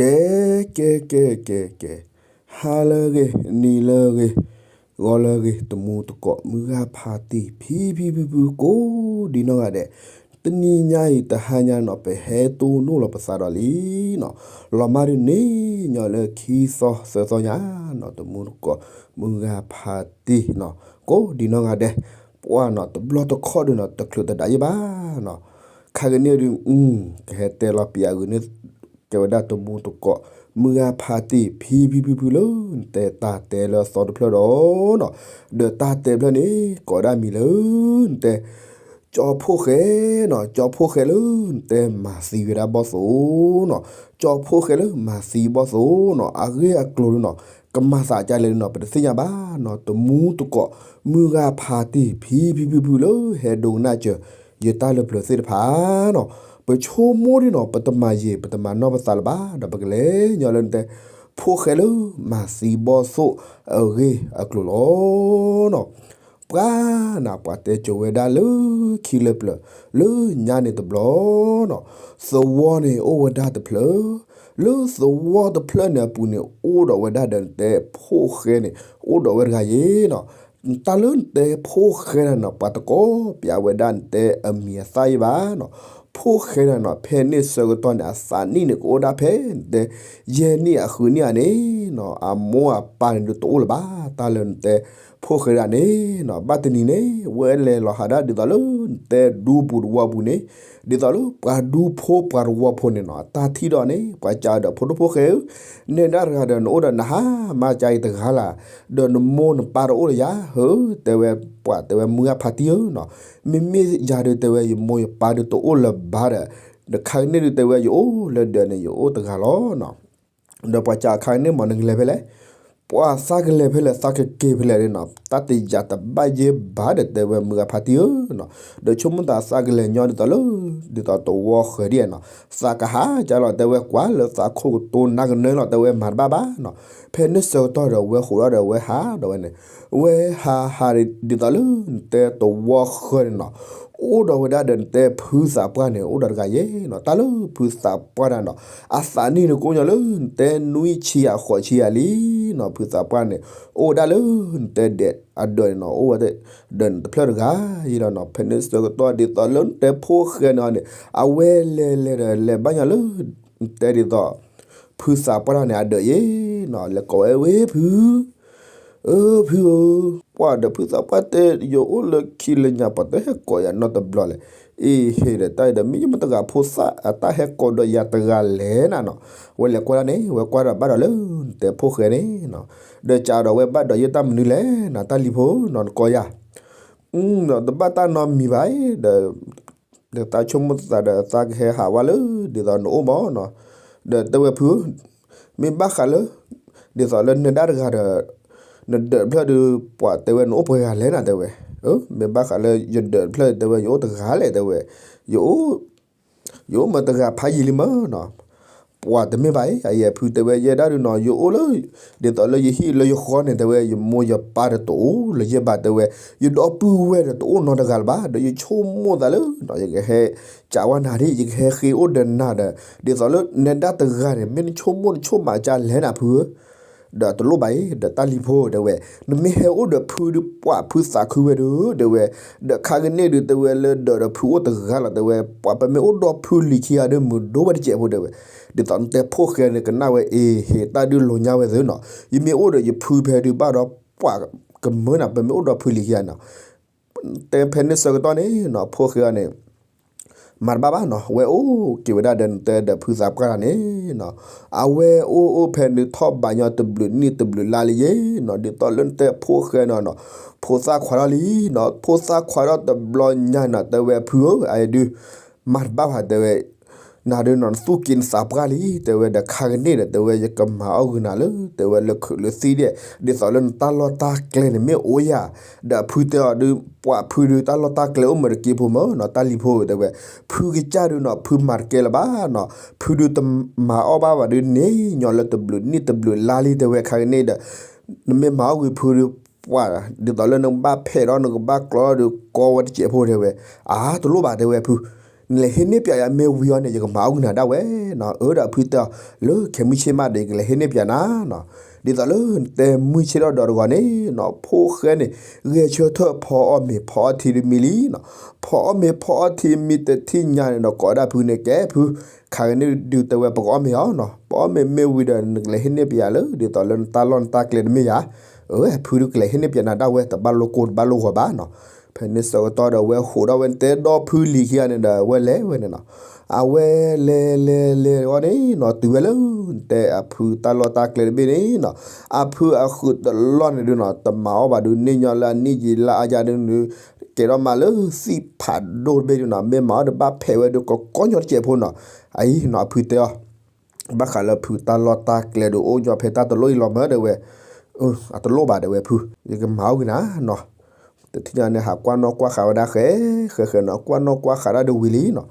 ကဲ ကဲ ကဲ ကဲ ကဲ, ဟါလၢအဂ့ၤ နံၤလၢအဂ့ၤ ဂီၤလၢအဂ့ၤ တမူတကိး မုၢ်ဂၤဖးတံၢ် ဖံဖံဖုဖု ကိးဒံနီၢ်ဂၤဒဲး, တနံၤညါအံၤ တဟါညါနီၤ ပဟဲတိၢ်နီၣ်လီၤပသးဒီးလံနီၤ, လီၤမၢ်ဒ်န့ၣ် ညီလၢခံသီသၢသီညါနီၤ တမူတကိး မုၢ်ဂၤဖးတံၢ်နီၤ ကိးဒံနီၢ်ဂၤဒဲး, ပှၢ်နီၤ တဘျီတခီၣ်ဒုးနီၤ တချုးတဒၣ်ယဲဘၣ်နီၤ, ခါကန့ၣ်ဒုး ကဟဲတဲလီၤပျးဂုာ်န့ၣ် ကဲဝဲဒၣ်တမူတကိး မုၢ်ဂၤဖးတံၢ် ဖံဖံဖုဖုလၢ နတဲတၢ်တဲလၢအသီတဖျၢၣ်ဒီးနီၤ, ဒီးတၢ်တဲဖျၢၣ်န့ၣ် ကိးဒၣ်မံၤလၢ နတဲ ကၠီဖှိၣ်ဃဲနီၤ, ကၠီဖှိၣ်ဃဲလၢ နတဲမၤသံဝဲဒၣ်ဘီၣ်သိၣ်နီၤ, ကၠီဖှိၣ်ဃဲလၢမၤသံဘီၣ်သိၣ်နီၤ အဂ့ၢ်အကျိၤဒုးနီၤ ကမၤသးဒ်လဲၣ်ဒုးနီၤ ပတသ့ၣ်ညါဘၣ်နီၤ, တမူတကိး မုၢ်ဂၤဖးတံၢ် ဖံဖံဖုဖုလၢ ဟဲဒိကနၣ်စၢၤ ယတၢ်လၢပျၢၤသ့ၣ်တဖၣ်နီၤ, ပဆိကမိၣ်ဒ်နီၤ ပတမၤယံာ် ပတမၤနီၢ်ပသးလၢၤဘၣ် ဒီးပကလဲၤညီလၢနတဲ ဖှိၣ်ဃဲလၢမၤသံဘီၣ်သိၣ်အဂ့ၢ်အကျိၤလီၤနီၤ. ပှၤနီၤ ပှၤတဲစိၤဝဲဒၣ်လၢခံလၢပျၢၤ လၢညါန့ၣ်တဘျီနီၤ, သဝီန့ၣ်အိၣ်ဝဲဒၣ်တဖျၢၣ်, လၢသဝီတဖျၢၣ်န့ၣ်အပူၤန့ၣ် အိၣ်ဒီးဝဲဒၣ်ဒီးနတဲဖှိၣ်ဃဲန့ၣ် အိၣ်ဒီးဝဲတဂၤယ့ၤနီၤ, တၢ်လၢနတဲဖှိၣ်ဃဲန့ၣ်နီၤ ပှၤတကိးပျးဝဲဒၣ်နတဲအမံၤအသၣ်ယ့ၤဘၣ်နီၤ, ဖှိၣ်ဃဲန့ၣ်နီၤ ဖဲန့ၣ်ဆၢကတီၢ်န့ၣ် အသးနံၣ်န့ၣ်ကအိၣ်ဒၣ်ဖဲနတဲ ယဲၢ်နံၣ်အဃုနံၣ်ဧါန့ၣ်နီၤ အမိၢ်အပၢ်န့ၣ်ဒုးတအိၣ်လၢၤဘၣ်, တၢ်လၢနတဲ ဖှိၣ်ဃဲဒၣ်န့ၣ်နီၤ ဘၣ်တနံၤန့ၣ် ဝဲလဲၤလီၤဟးဒၣ်ဒ်သိးလၢနတဲဒူပူၤတဝီပူၤန့ၣ်, ဒ်သိးလၢပှၤဒူဖိပှၤတဝီဖိန့ၣ်နီၤ အတၢ်ထံၣ်ဒီးန့ၣ် ပှၤကးဒီးဖိဒိၣ်ဖှိၣ်ဃဲဧၢ, နဲဒၣ်တဂၤဒီးနအိၣ်ဒီးနဟါမၢ်ကါအံၤတဂၤလၢ်, ဒီးနမိၢ်နပၢ်တအိၣ်လၢၤယၤဧၢ, တဲဝဲပှၤတဲဝဲမုၢ်ဂၤဖးတံၢ်ဧၢနီၤ, မ့မ့ၢ်ယၤဒုးတဲဝဲယမိၢ်ယပၢ်ဒုးတအိၣ်လၢၤဘၣ်ဒီး, ဒီးခါကန့ၣ်ဒုးတဲဝဲယအိၣ်လၢဒၢးန့ၣ် ယအိၣ်တဂၤလီၤနီၤ. ဒီးပှၤကးအခါကန့ၣ်မ့ၢ်နကလဲၤဖဲလဲၣ်, ပှၤသးကလဲၤဖဲလဲၣ်သးကက့ၤဖဲလဲၣ်နီၤ တၢ်တယာ်တဘၣ်ယဲဘၣ်ဒီးတဲဝဲမုၢ်ဂၤဖးတံၢ်ဧၢနီၤ, ဒီးဆိကမိၣ်သးသးကလဲၤညီဒ်သိးလၢ ဒ်သိးတဝီဃၢၤဒ်နီၤ, သးကဟးကၢ်လီၤ တဲဝဲကွၢ်လၢသးခိၣ်ကတိၤနးကနၢလီၤ တဲဝဲမၤတဘၣ်ဘၣ်နီၤ, ဖဲန့ၣ်ဆၢကတီၢ်ဒီးဝဲဃိးဒီးဝဲဟးဒီးဝဲန့ၣ်, ဝဲဟးဟးဒ်သိးလၢနတဲတဝီဃၢၤန့ၣ်နီၤ, အိၣ်ဒီးဝဲဒၣ်ဒီးနတဲဖုသးပှၢ်န့ၣ် အိၣ်ဒီးတဂၤယ့ၤနီၤ, တၢ်လၢဖုသးပှၢ်တၢ်နီၤ, အသးနံၣ်န့ၣ်ကအိၣ်ညီလၢနတဲနွံဆံယၤဃိးဆံယၤလံနီၤ, ဖုသးပှၢ်န့ၣ် အိၣ်ဝဲဒၣ်လၢနတဲဒဲးအဒၢးန့ၣ်နီၤ, အိၣ်ဝဲဒၣ်ဒီးနတဖျၢၣ်တဂၤယ့ၤလီၤနီၤ, ဖဲန့ၣ်ဆၢကတီၢ်ဒ်သိးလၢနတဲဖှိၣ်ဃဲန့ၣ်န့ၣ်, အဝဲလဲၤလဲၤဒီးလဲၤဘၣ်ညီလၢ နတဲဒ်သိး ဖုသးပှၢ်တၢ်န့ၣ်အဒၢးယ့ၤနီၤ, လဲၤကိးဝဲဝဲဖု အၢ ဖုဧၢ, ပှၤဒီးဖုသးပှၢ်တဲ ယအိၣ်လၢခံလၢညါ ပှၤတဟဲကိးယၤနီတဘျီလဲၣ်, အ့ဟ့ၣ်ဒီးတၢ်အံၤဒီး မ့ၢ်ယမတဂၤဖိသၣ်အတၢ်ဟဲကိးဒီးယၤတဂၤလဲၣ်နၤနီၤ, ဝဲလဲၤကွၢ်ဒၣ်န့ၣ် ဝဲကွၢ်ဒီးဘၣ်ဒီးလၢနတဲဖှိၣ်ဃဲန့ၣ်နီၤ, ဒီးကးဒီးဝဲဘၣ်ဒီးယတၢ်မနုၤလဲၣ်နီၤ, တၢ်လံၤဖိနီၤ နကိးယၤ တဘၣ်တၢ်နီတမံၤဘၣ်ဒီး ဒီးသးဆိကမိၣ်သးဒီးသးကဟဲဟးဝဲလၢ ဒ်သိးနအိၣ်မးနီၤ, ဒီးတဲဝဲဖုဧၢ, မ့ၢ်ဘၣ်ဃးလၢ ဒ်သိးလၢနဒၣ်တဂၤဒီး နဒၢးတဖျၢၣ်ဒီး ပှၤတဲဝဲနအိၣ်ပှဲၤဂၤလဲၣ်နၤတဲဝဲ, မ့ၢ်ဘၣ်ဃးလၢယဒၢးတဖျၢၣ်တဲဝဲယအိၣ်တဂၤလဲၣ်တဲဝဲ, ယအိၣ် ယအိၣ်မ့ၢ်တဂၤဖးယံာ်လံမးနီၤ, ပှၤတမ့ၢ်ဘၣ်အံၤ အယဲၢ်ဖုတဲဝဲယဲဒၣ်ဒုးနီၤ ယအိၣ်လၢ ဒ်သိးလၢယဟံၣ်လၢယဃီန့ၣ် တဲဝဲ ယမိၢ်ယပၢ်ဒီးတအိၣ်လၢၤယဲဘၣ်တဲဝဲ, ယဒီပုၢ်ဝဲၢ်ဒီးတအိၣ်နီတဂၤလၢၤဘၣ်, ဒီးယဆိကမိၣ်သးလၢနီၤ ယကဟဲကးဝဲနၤဒ် ယကဟဲဃ့အိၣ်ဒီးနၤဒီး ဒ်သိးလၢနဒၣ်တဂၤန့ၣ် မ့ၢ်နဆိကမိၣ်နဆိကမးကၢ်လဲၣ်နၤဖုဧၢ, ဒီးတလိၣ်ဘၣ်အံၤ ဒီးတၢ်လံၤဖိတဲဝဲ, နမ့ၢ်ဟဲအိၣ်ဒီးဖုဒုး ပှၤဖုသးခုဝဲဒုးတဲဝဲ, ဒီးခါကန့ၣ်ဒုးတဲဝဲလၢဒီးဒီးဖုအိၣ်တဂၤလီၤတဲဝဲ, ပှၤပမ့ၢ်အိၣ်ဒီးဖုလံၤခံဂၤဒုး မုာ်ဒိၣ်ဝဲတစဲးဖိတဲဝဲ, ဒ်သိးနတဲဖှိၣ်ဃဲန့ၣ် ကနၣ်ဝဲအ့ဟ့ၣ်တၢ်ဒုးလိာ်ညါဝဲသ့နီၤ, ယမ့ၢ်အိၣ်ဒီးယဖုဖဲဒုးဘၣ်ဒီးပှၤကမၢနၤ ပမ့ၢ်အိၣ်ဒီးဖုလံၤခံဂၤနီၤ, တဲဖဲန့ၣ်ဆၢကတီၢ်န့ၣ်နီၤ ဖှိၣ်ဃဲန့ၣ် မၤတဘၣ်ဘၣ်နီၤ, ဝဲအိၣ်က့ၤဝဲဒၣ်ဒီးနတဲဒီးဖုသးပှၢ်တၢ်န့ၣ်နီၤ, အဝဲအိၣ်အိၣ်ဖဲန့ၣ်ထီၣ်ဘးညီတဘျုးနံၣ်တဘျုးလါလံယ့ၤနီၤ, ဒ်သိးလၢနတဲဖှိၣ်ဃဲနီၤနီၤ, ဖိသၣ်ခွါထီၣ်လံနီၤ, ဖိသၣ်ခွါထီၣ်တဘျီညါနီၤ တဲဝဲဖုဧၢ အအံၤဒုး မၤတဘၣ်ဘၣ်တဲဝဲ, နၤဒုးနီၤ နသူၣ်က့ၤနသးပှၢ်လံ တဲဝဲဒီး ခါကန့ၣ်ဒီး တဲဝဲ ယကမၤအီၣ်ဂုာ်နၤလၢ တဲဝဲလၢခုးလၢသံၣ်ဒဲး ဒ်သိးလၢနတၢ်လီၢ်တၢ်ကျဲန့ၣ်မ့ၢ်အိၣ်ယၤ, ဒီးဖုတဲအီၤဒုး ပှၤဖုဒုးတၢ်လီၢ်တၢ်ကျဲအိၣ်မ့ၢ်တက့ဖိမၢနီၤ, တၢ်လံၤဖိတဲဝဲ, ဖုကစၢ်ဒုးနီၤ ဖုမၤတကဲလၢၤဘၣ်နီၤ, ဖုဒုးတမၤအီၣ်ဘၣ်ဘၣ်ဒုးန့ၣ် ညီလၢတဘျုးနံၣ်တဘျုးလါလံ တဲဝဲ ခါကန့ၣ်ဒီး နမ့ၢ်မၤအီၣ်ဂ့ၤဖုဒုး ပှၤ ဒ်သိးလၢနကဘၣ်ဖဲးဒီးနကဘၣ်ကျီဒီးကီဝဲတစဲးဖိတဲဝဲ, အါ တလိၣ်ဘၣ်တဲဝဲဖု, နလဲၤဟ့ၣ်န့ၢ်ပၠးယၤမ့ၢ်ဝံၤအီၤန့ၣ် ယကမၤအီၣ်ကနၤဒၣ်ဝဲနီၤ. အၢ ဒီးဖုတဲအီၤ လၢခဲမုၢ်ဆ့ၣ်မးဒီး ယကလဲၤဟ့ၣ်န့ၢ်ပၠးနၤနီၤ. ဒ်သိးလၢနတဲမုၢ်ဆ့ၣ်ထီၣ်ဒီးတဂီၤန့ၣ်နီၤ ဖိၣ်ဃဲန့ၣ် ဂဲၤဆၢထၢၣ်ဖီအီၣ်မ့ၤဖီအီၣ်ထံဒုးမံလံနီၤ. ဖီအီၣ်မ့ၤဖီအီၣ်ထံမံတထံၣ်ညါန့ၣ်ဒီး ကိးဝဲဒၣ်ဖုန့ၣ် ကဲဖု ခါကန့ၣ်ဒုးတဲဝဲ ပကအီၣ်မ့ၤအီၤနီၤ. ပအီၣ်မ့ၤမ့ၢ်ဝံၤဒီး နကလဲၤဟ့ၣ်န့ၢ်ပၠးလၢ ဒ်သိးလၢနတၢ်လီၢ်နတၢ်ကျဲတမ့ၢ်ဧါ. အၢ ဖုဒုးကလဲၤဟ့ၣ်န့ၢ်ပၠးနၤဒၣ်ဝဲ တဘၣ်လိၣ်ကိၢ်တဘၣ်လိၣ်ဂီၤဘၣ်နီၤ. ဖဲန့ၣ်ဆၢကတီၢ်ဒီး ဝဲဟးထီၣ်ဝဲနတဲဒီဖုလံၤခံဂၤန့ၣ်ဒီး ဝဲလဲၤဝဲန့ၣ်နီၤ. အဝဲလဲၤလဲၤလဲၤအီၤန့ၣ်နီၤ တုၤဝဲလၢ နတဲအဖုတၢ်လီၢ်တၢ်ကျဲတဘ့ၣ်န့ၣ်နီၤ. အဖုအဃုာ်တလီၢ်န့ၣ်ဒုးနီၤ တမၤအီၣ်ဘၣ်ဒုး န့ၢ်ညီလၢအနံၣ်ယံာ်လၢအယါဒုး ကဲထီၣ်မးလၢသံၣ်ဖးဒိၣ်တဘ့ၣ်ဒုးနီၤ မ့ၢ်မၤအီၣ်ဒီးဘၣ်ဖဲးဝဲဒုး ကကီညီတစဲးဖိနီၤ. အအံၤနီၤ အဖုတဲအီၤ ဘၣ်ဃးလၢဖု တၢ်လီၢ်တၢ်ကျဲဒုး အိၣ်ညီဖဲတၢ်တလိၣ်အံၤလီၤမၢ် တဲဝဲ. အတလိၣ်ဘၣ် တဲဝဲ ဖု ယကမၤအီၣ်ကနၤနီၤ. တထံၣ်ညါန့ၣ် ဟးကွၢ်နီၣ်ကွၢ်ဃာ်ဝဲဒၣ်ဃဲ ဃဲဃဲနီၤ ကွၢ်နီၣ်ကွၢ်ဃာ်ဒၣ်ဒီးဝံၤလံနီၤ.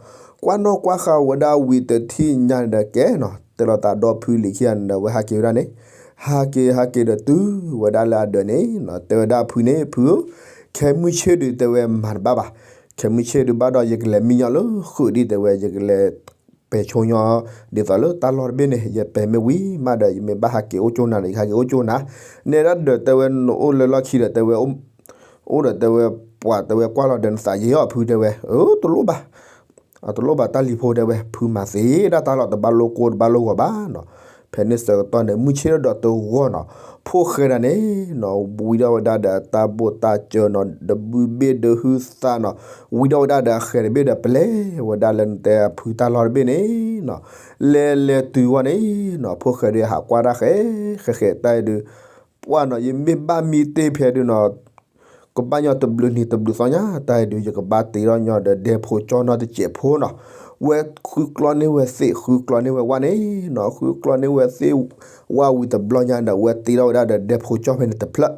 ကွၢ်နီၣ်ကွၢ်ဃာ်ဝဲဒၣ်ဝံၤတထံၣ်ညါန့ၣ်ဒီး ကဲနီၤ တဲလီၤသးဒီဖုလံၤခံဂၤန့ၣ်ဒီး ဝဲဟးက့ၤဝဲဒၣ်န့ၣ် ဟးက့ၤဟးက့ၤဒီးတုၤဝဲဒၣ်လၢအဒၢးန့ၣ်နီၤ တဲဝဲဒၣ်ဖုန့ၣ် ဖုဧၢ, ခဲမုၢ်ဆ့ၣ်ဒုး တဲဝဲ မၤတဘၣ်ဘၣ်. ခဲမုၢ်ဆ့ၣ်ဒုးဘၣ်ဒီး ယကလဲၤမံညီလၢဃုာ်ဒံး တဲဝဲ ယကလဲၤပဲာ်ဆိညီ ဒ်သိးလၢတၢ်လီၢ်တဘ့ၣ်န့ၣ် ယပဲာ်မ့ၢ်ဝံၤမးဒီး ယမ့ၢ်ဘၣ်ဟးက့ၤအိၣ်ကၠိနၤဒီး ယကဟဲက့ၤအိၣ်ကၠိနၤ, နဲဒၣ်ဒီး တဲဝဲ နအိၣ်လၢလီၢ်ခံဒီး တဲဝဲ အိၣ်ဒီး တဲဝဲ ပှၤ တဲဝဲ ကွၢ်လီၤဒီးနသးယံာ်အီၤ ဖု တဲဝဲ, အၢ တလိၣ်ဘၣ် အတလိၣ်ဘၣ်တၢ်လံၤဖိ တဲဝဲ, ဖုမၤသ့ဒၣ်တၢ်လီၤ တဘၣ်လိၣ်ကိၢ်တဘၣ်လိၣ်ဂီၤဘၣ်နီၤ. ဖဲန့ၣ်ဆၢကတီၢ်န့ၣ် မုၢ်ဆ့ၣ်ထီၣ်ဒီးတဂီၤနီၤ ဖိၣ်ဃဲဒၣ်န့ၣ်နီၤ ဝံထီၣ်ဝဲဒၣ်ဒီးတၢ်ဘိၣ်တၢ်စၢၤနီၤ တဘုဘ့ၣ်ဒုးဟုသးနီၤ ဝံထီၣ်ဝဲဒၣ်ဒီးအဃဲၤတဘ့ၣ်ဒီး ပလဲၤဝဲဒၣ်လၢနတဲအဖုတၢ်လီၢ်တဘ့ၣ်န့ၣ်နီၤ. လဲၤလဲၤတုၤဝဲန့ၣ်နီၤ ဖိၣ်ဃဲဒုးဟးကွၢ်တၢ်ဃဲ ဃဲဃဲ တၢ်အံၤဒုး ပှၢ်နီၤ ယမ့ၢ်ဘၣ်မံတ့ၢ်ဖဲဒုးနီၤ ကဘၣ်ညီတဘျုးနံၤတဘျုးသီညါ တၢ်အံၤဒုး ယကဘၣ်တ့ထီၣ်ညီဒီးဒဲဖိကၠီနီတစဲးဖိနီၤ. ဝဲဃုကျီန့ၢ်ဝဲသ့ၣ် ဃုကျီန့ၢ်ဝဲဝၣ်န့ၣ်နီၤ ဃုကျီန့ၢ်ဝဲသ့ၣ်ဝၣ်ဝံၤတဘျီညါဒီး ဝဲတ့ထီၣ်ဝဲဒၣ်ဒီးဒဲဖိကၠီဖဲန့ၣ်တဖျၢၣ်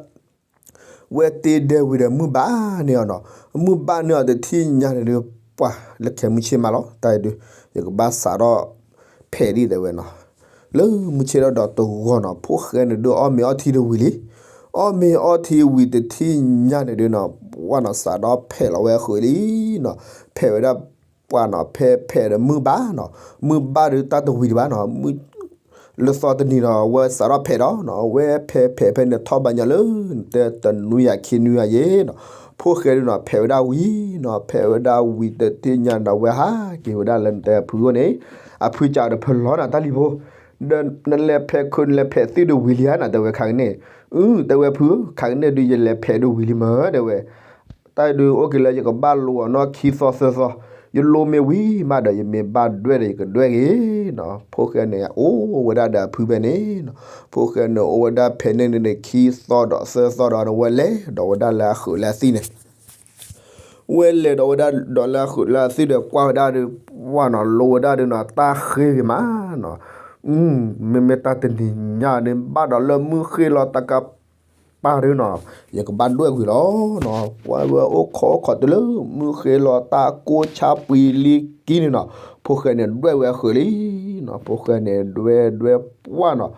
ဝဲတ့ဒဲဝံၤဒီးမုၢ်ဘၣ်န့ၢ်အီၤနီၤ. မုၢ်ဘၣ်န့ၢ်အီၤတထံၣ်ညါန့ၣ်ဒုး ပှၢ်လၢခဲမုၢ်ဆ့ၣ်မးလီၤ တၢ်အံၤဒုး ယကဘၣ်စးထီၣ်ဖဲးဒံး တဲဝဲနီၤ. လၢမုၢ်ဆ့ၣ်ထီၣ်ဒီးတဂီၤနီၤ ဖိၣ်ဃဲန့ၣ်ဒုး အီၣ်မ့ၤအီထံတဝံၤလံ. အီၣ်မ့ၤအီထံဝံၤတထံၣ်ညါန့ၣ်ဒုးနီၤ ပှၢ်နီၤ စးထီၣ်ဖဲးလီၤဝဲအဃုာ်လံနီၤ. ဖဲးဝဲဒၣ် ပှၢ်နီၤ ဖဲးဖဲးဒီးမုၢ်ဘၣ်နီၤ. မုၢ်ဘၣ်ဒုးတၢ်တဝံၤဒံးဘၣ်နီၤ လၢသီတနံၤဒီး အဝဲစးထီၣ်ဖဲးဒီးနီၤ အဝဲဖဲးဖဲးဖဲန့ၣ် ထီၣ်ဘၣ်ညါလၢ နတဲတနွံယၤခံနွံယၤယဲနီၤ ဖိၣ်ဃဲဒုးနီၤ ဖဲးဝဲဒၣ်ဝံၤနီၤ ဖဲးဝဲဒၣ်ဝံၤတထံၣ်ညါဒီး ဝဲဟးက့ၤဝဲဒၣ်လၢနတဲအဖုအိၣ်န့ၣ် အဖုကးဒီးဖၢလီၤနၤ တၢ်လံၤဖိ ဒီးနလဲၤဖဲးခုး နလဲၤဖဲးသ့ၣ်ဒုးဝံၤလံဧါနီၤ တဲဝဲ ခါကန့ၣ်. အု တဲဝဲ ဖုဧၢ ခါကန့ၣ်ဒုး ယလဲၤဖဲးဒုးဝံၤလံမၢ် တဲဝဲ တၢ်အံၤဒုး အိၣ်က့ၤလၢယကဘၣ်လိအီၤနီၢ်ခံသီသၢသီ, ယလိမ့ၢ်ဝံၤမးဒီး ယမ့ၢ်ဘၣ်ဒွဲၣ်ဒီး ယကဒွဲၣ်ဂ့ၤနီၤ. ဖိၣ်ဃဲန့ၣ် အိၣ်ဝဲဒၣ်ဒီးအဖုဖဲန့ၣ်နီၤ. ဖိၣ်ဃဲန့ၣ် အိၣ်ဝဲဒၣ်ဖဲန့ၣ်န့ၣ် ခံသီဒီးသၢသီဒီး ဝဲလဲၤဒီးဝဲဒၣ်လၢအဃုာ်လၢအသ့ၣ်န့ၣ် ဝဲလဲၤဒီးဝဲဒၣ်ဒီးလၢအဃုာ်လၢအသ့ၣ်ဒီး ကွၢ်ဝဲဒၣ်ဒီး ပှၢ်နီၤ လိဝဲဒၣ်ဒီးနီၤ တၢ်ဃ့ဂ့ၤမးနီၤ. မ့မ့ၢ်တၢ်တနံၤညါန့ၣ် ဘၣ်ဒီးလၢမုၢ်ဃ့လီၤတကး ပၢ်ဒုးနီၤ ယကဘၣ်ဒွဲၣ်ကွံာ်လီၤနီၤ. ပှၢ်ဝဲအိၣ်ခိးအိၣ်ခိးတုၤလၢ မုၢ်ဃ့လီၤတၢ်ကိၢ်ဆါပှံၤလံကံန့ၣ်နီၤ. ဖိၣ်ဃဲန့ၣ် ဒွဲၣ်ဝဲအဃုာ်လံနီၤ. ဖိၣ်ဃဲန့ၣ် ဒွဲၣ်ဒွဲၣ်ပှၢ်နီၤ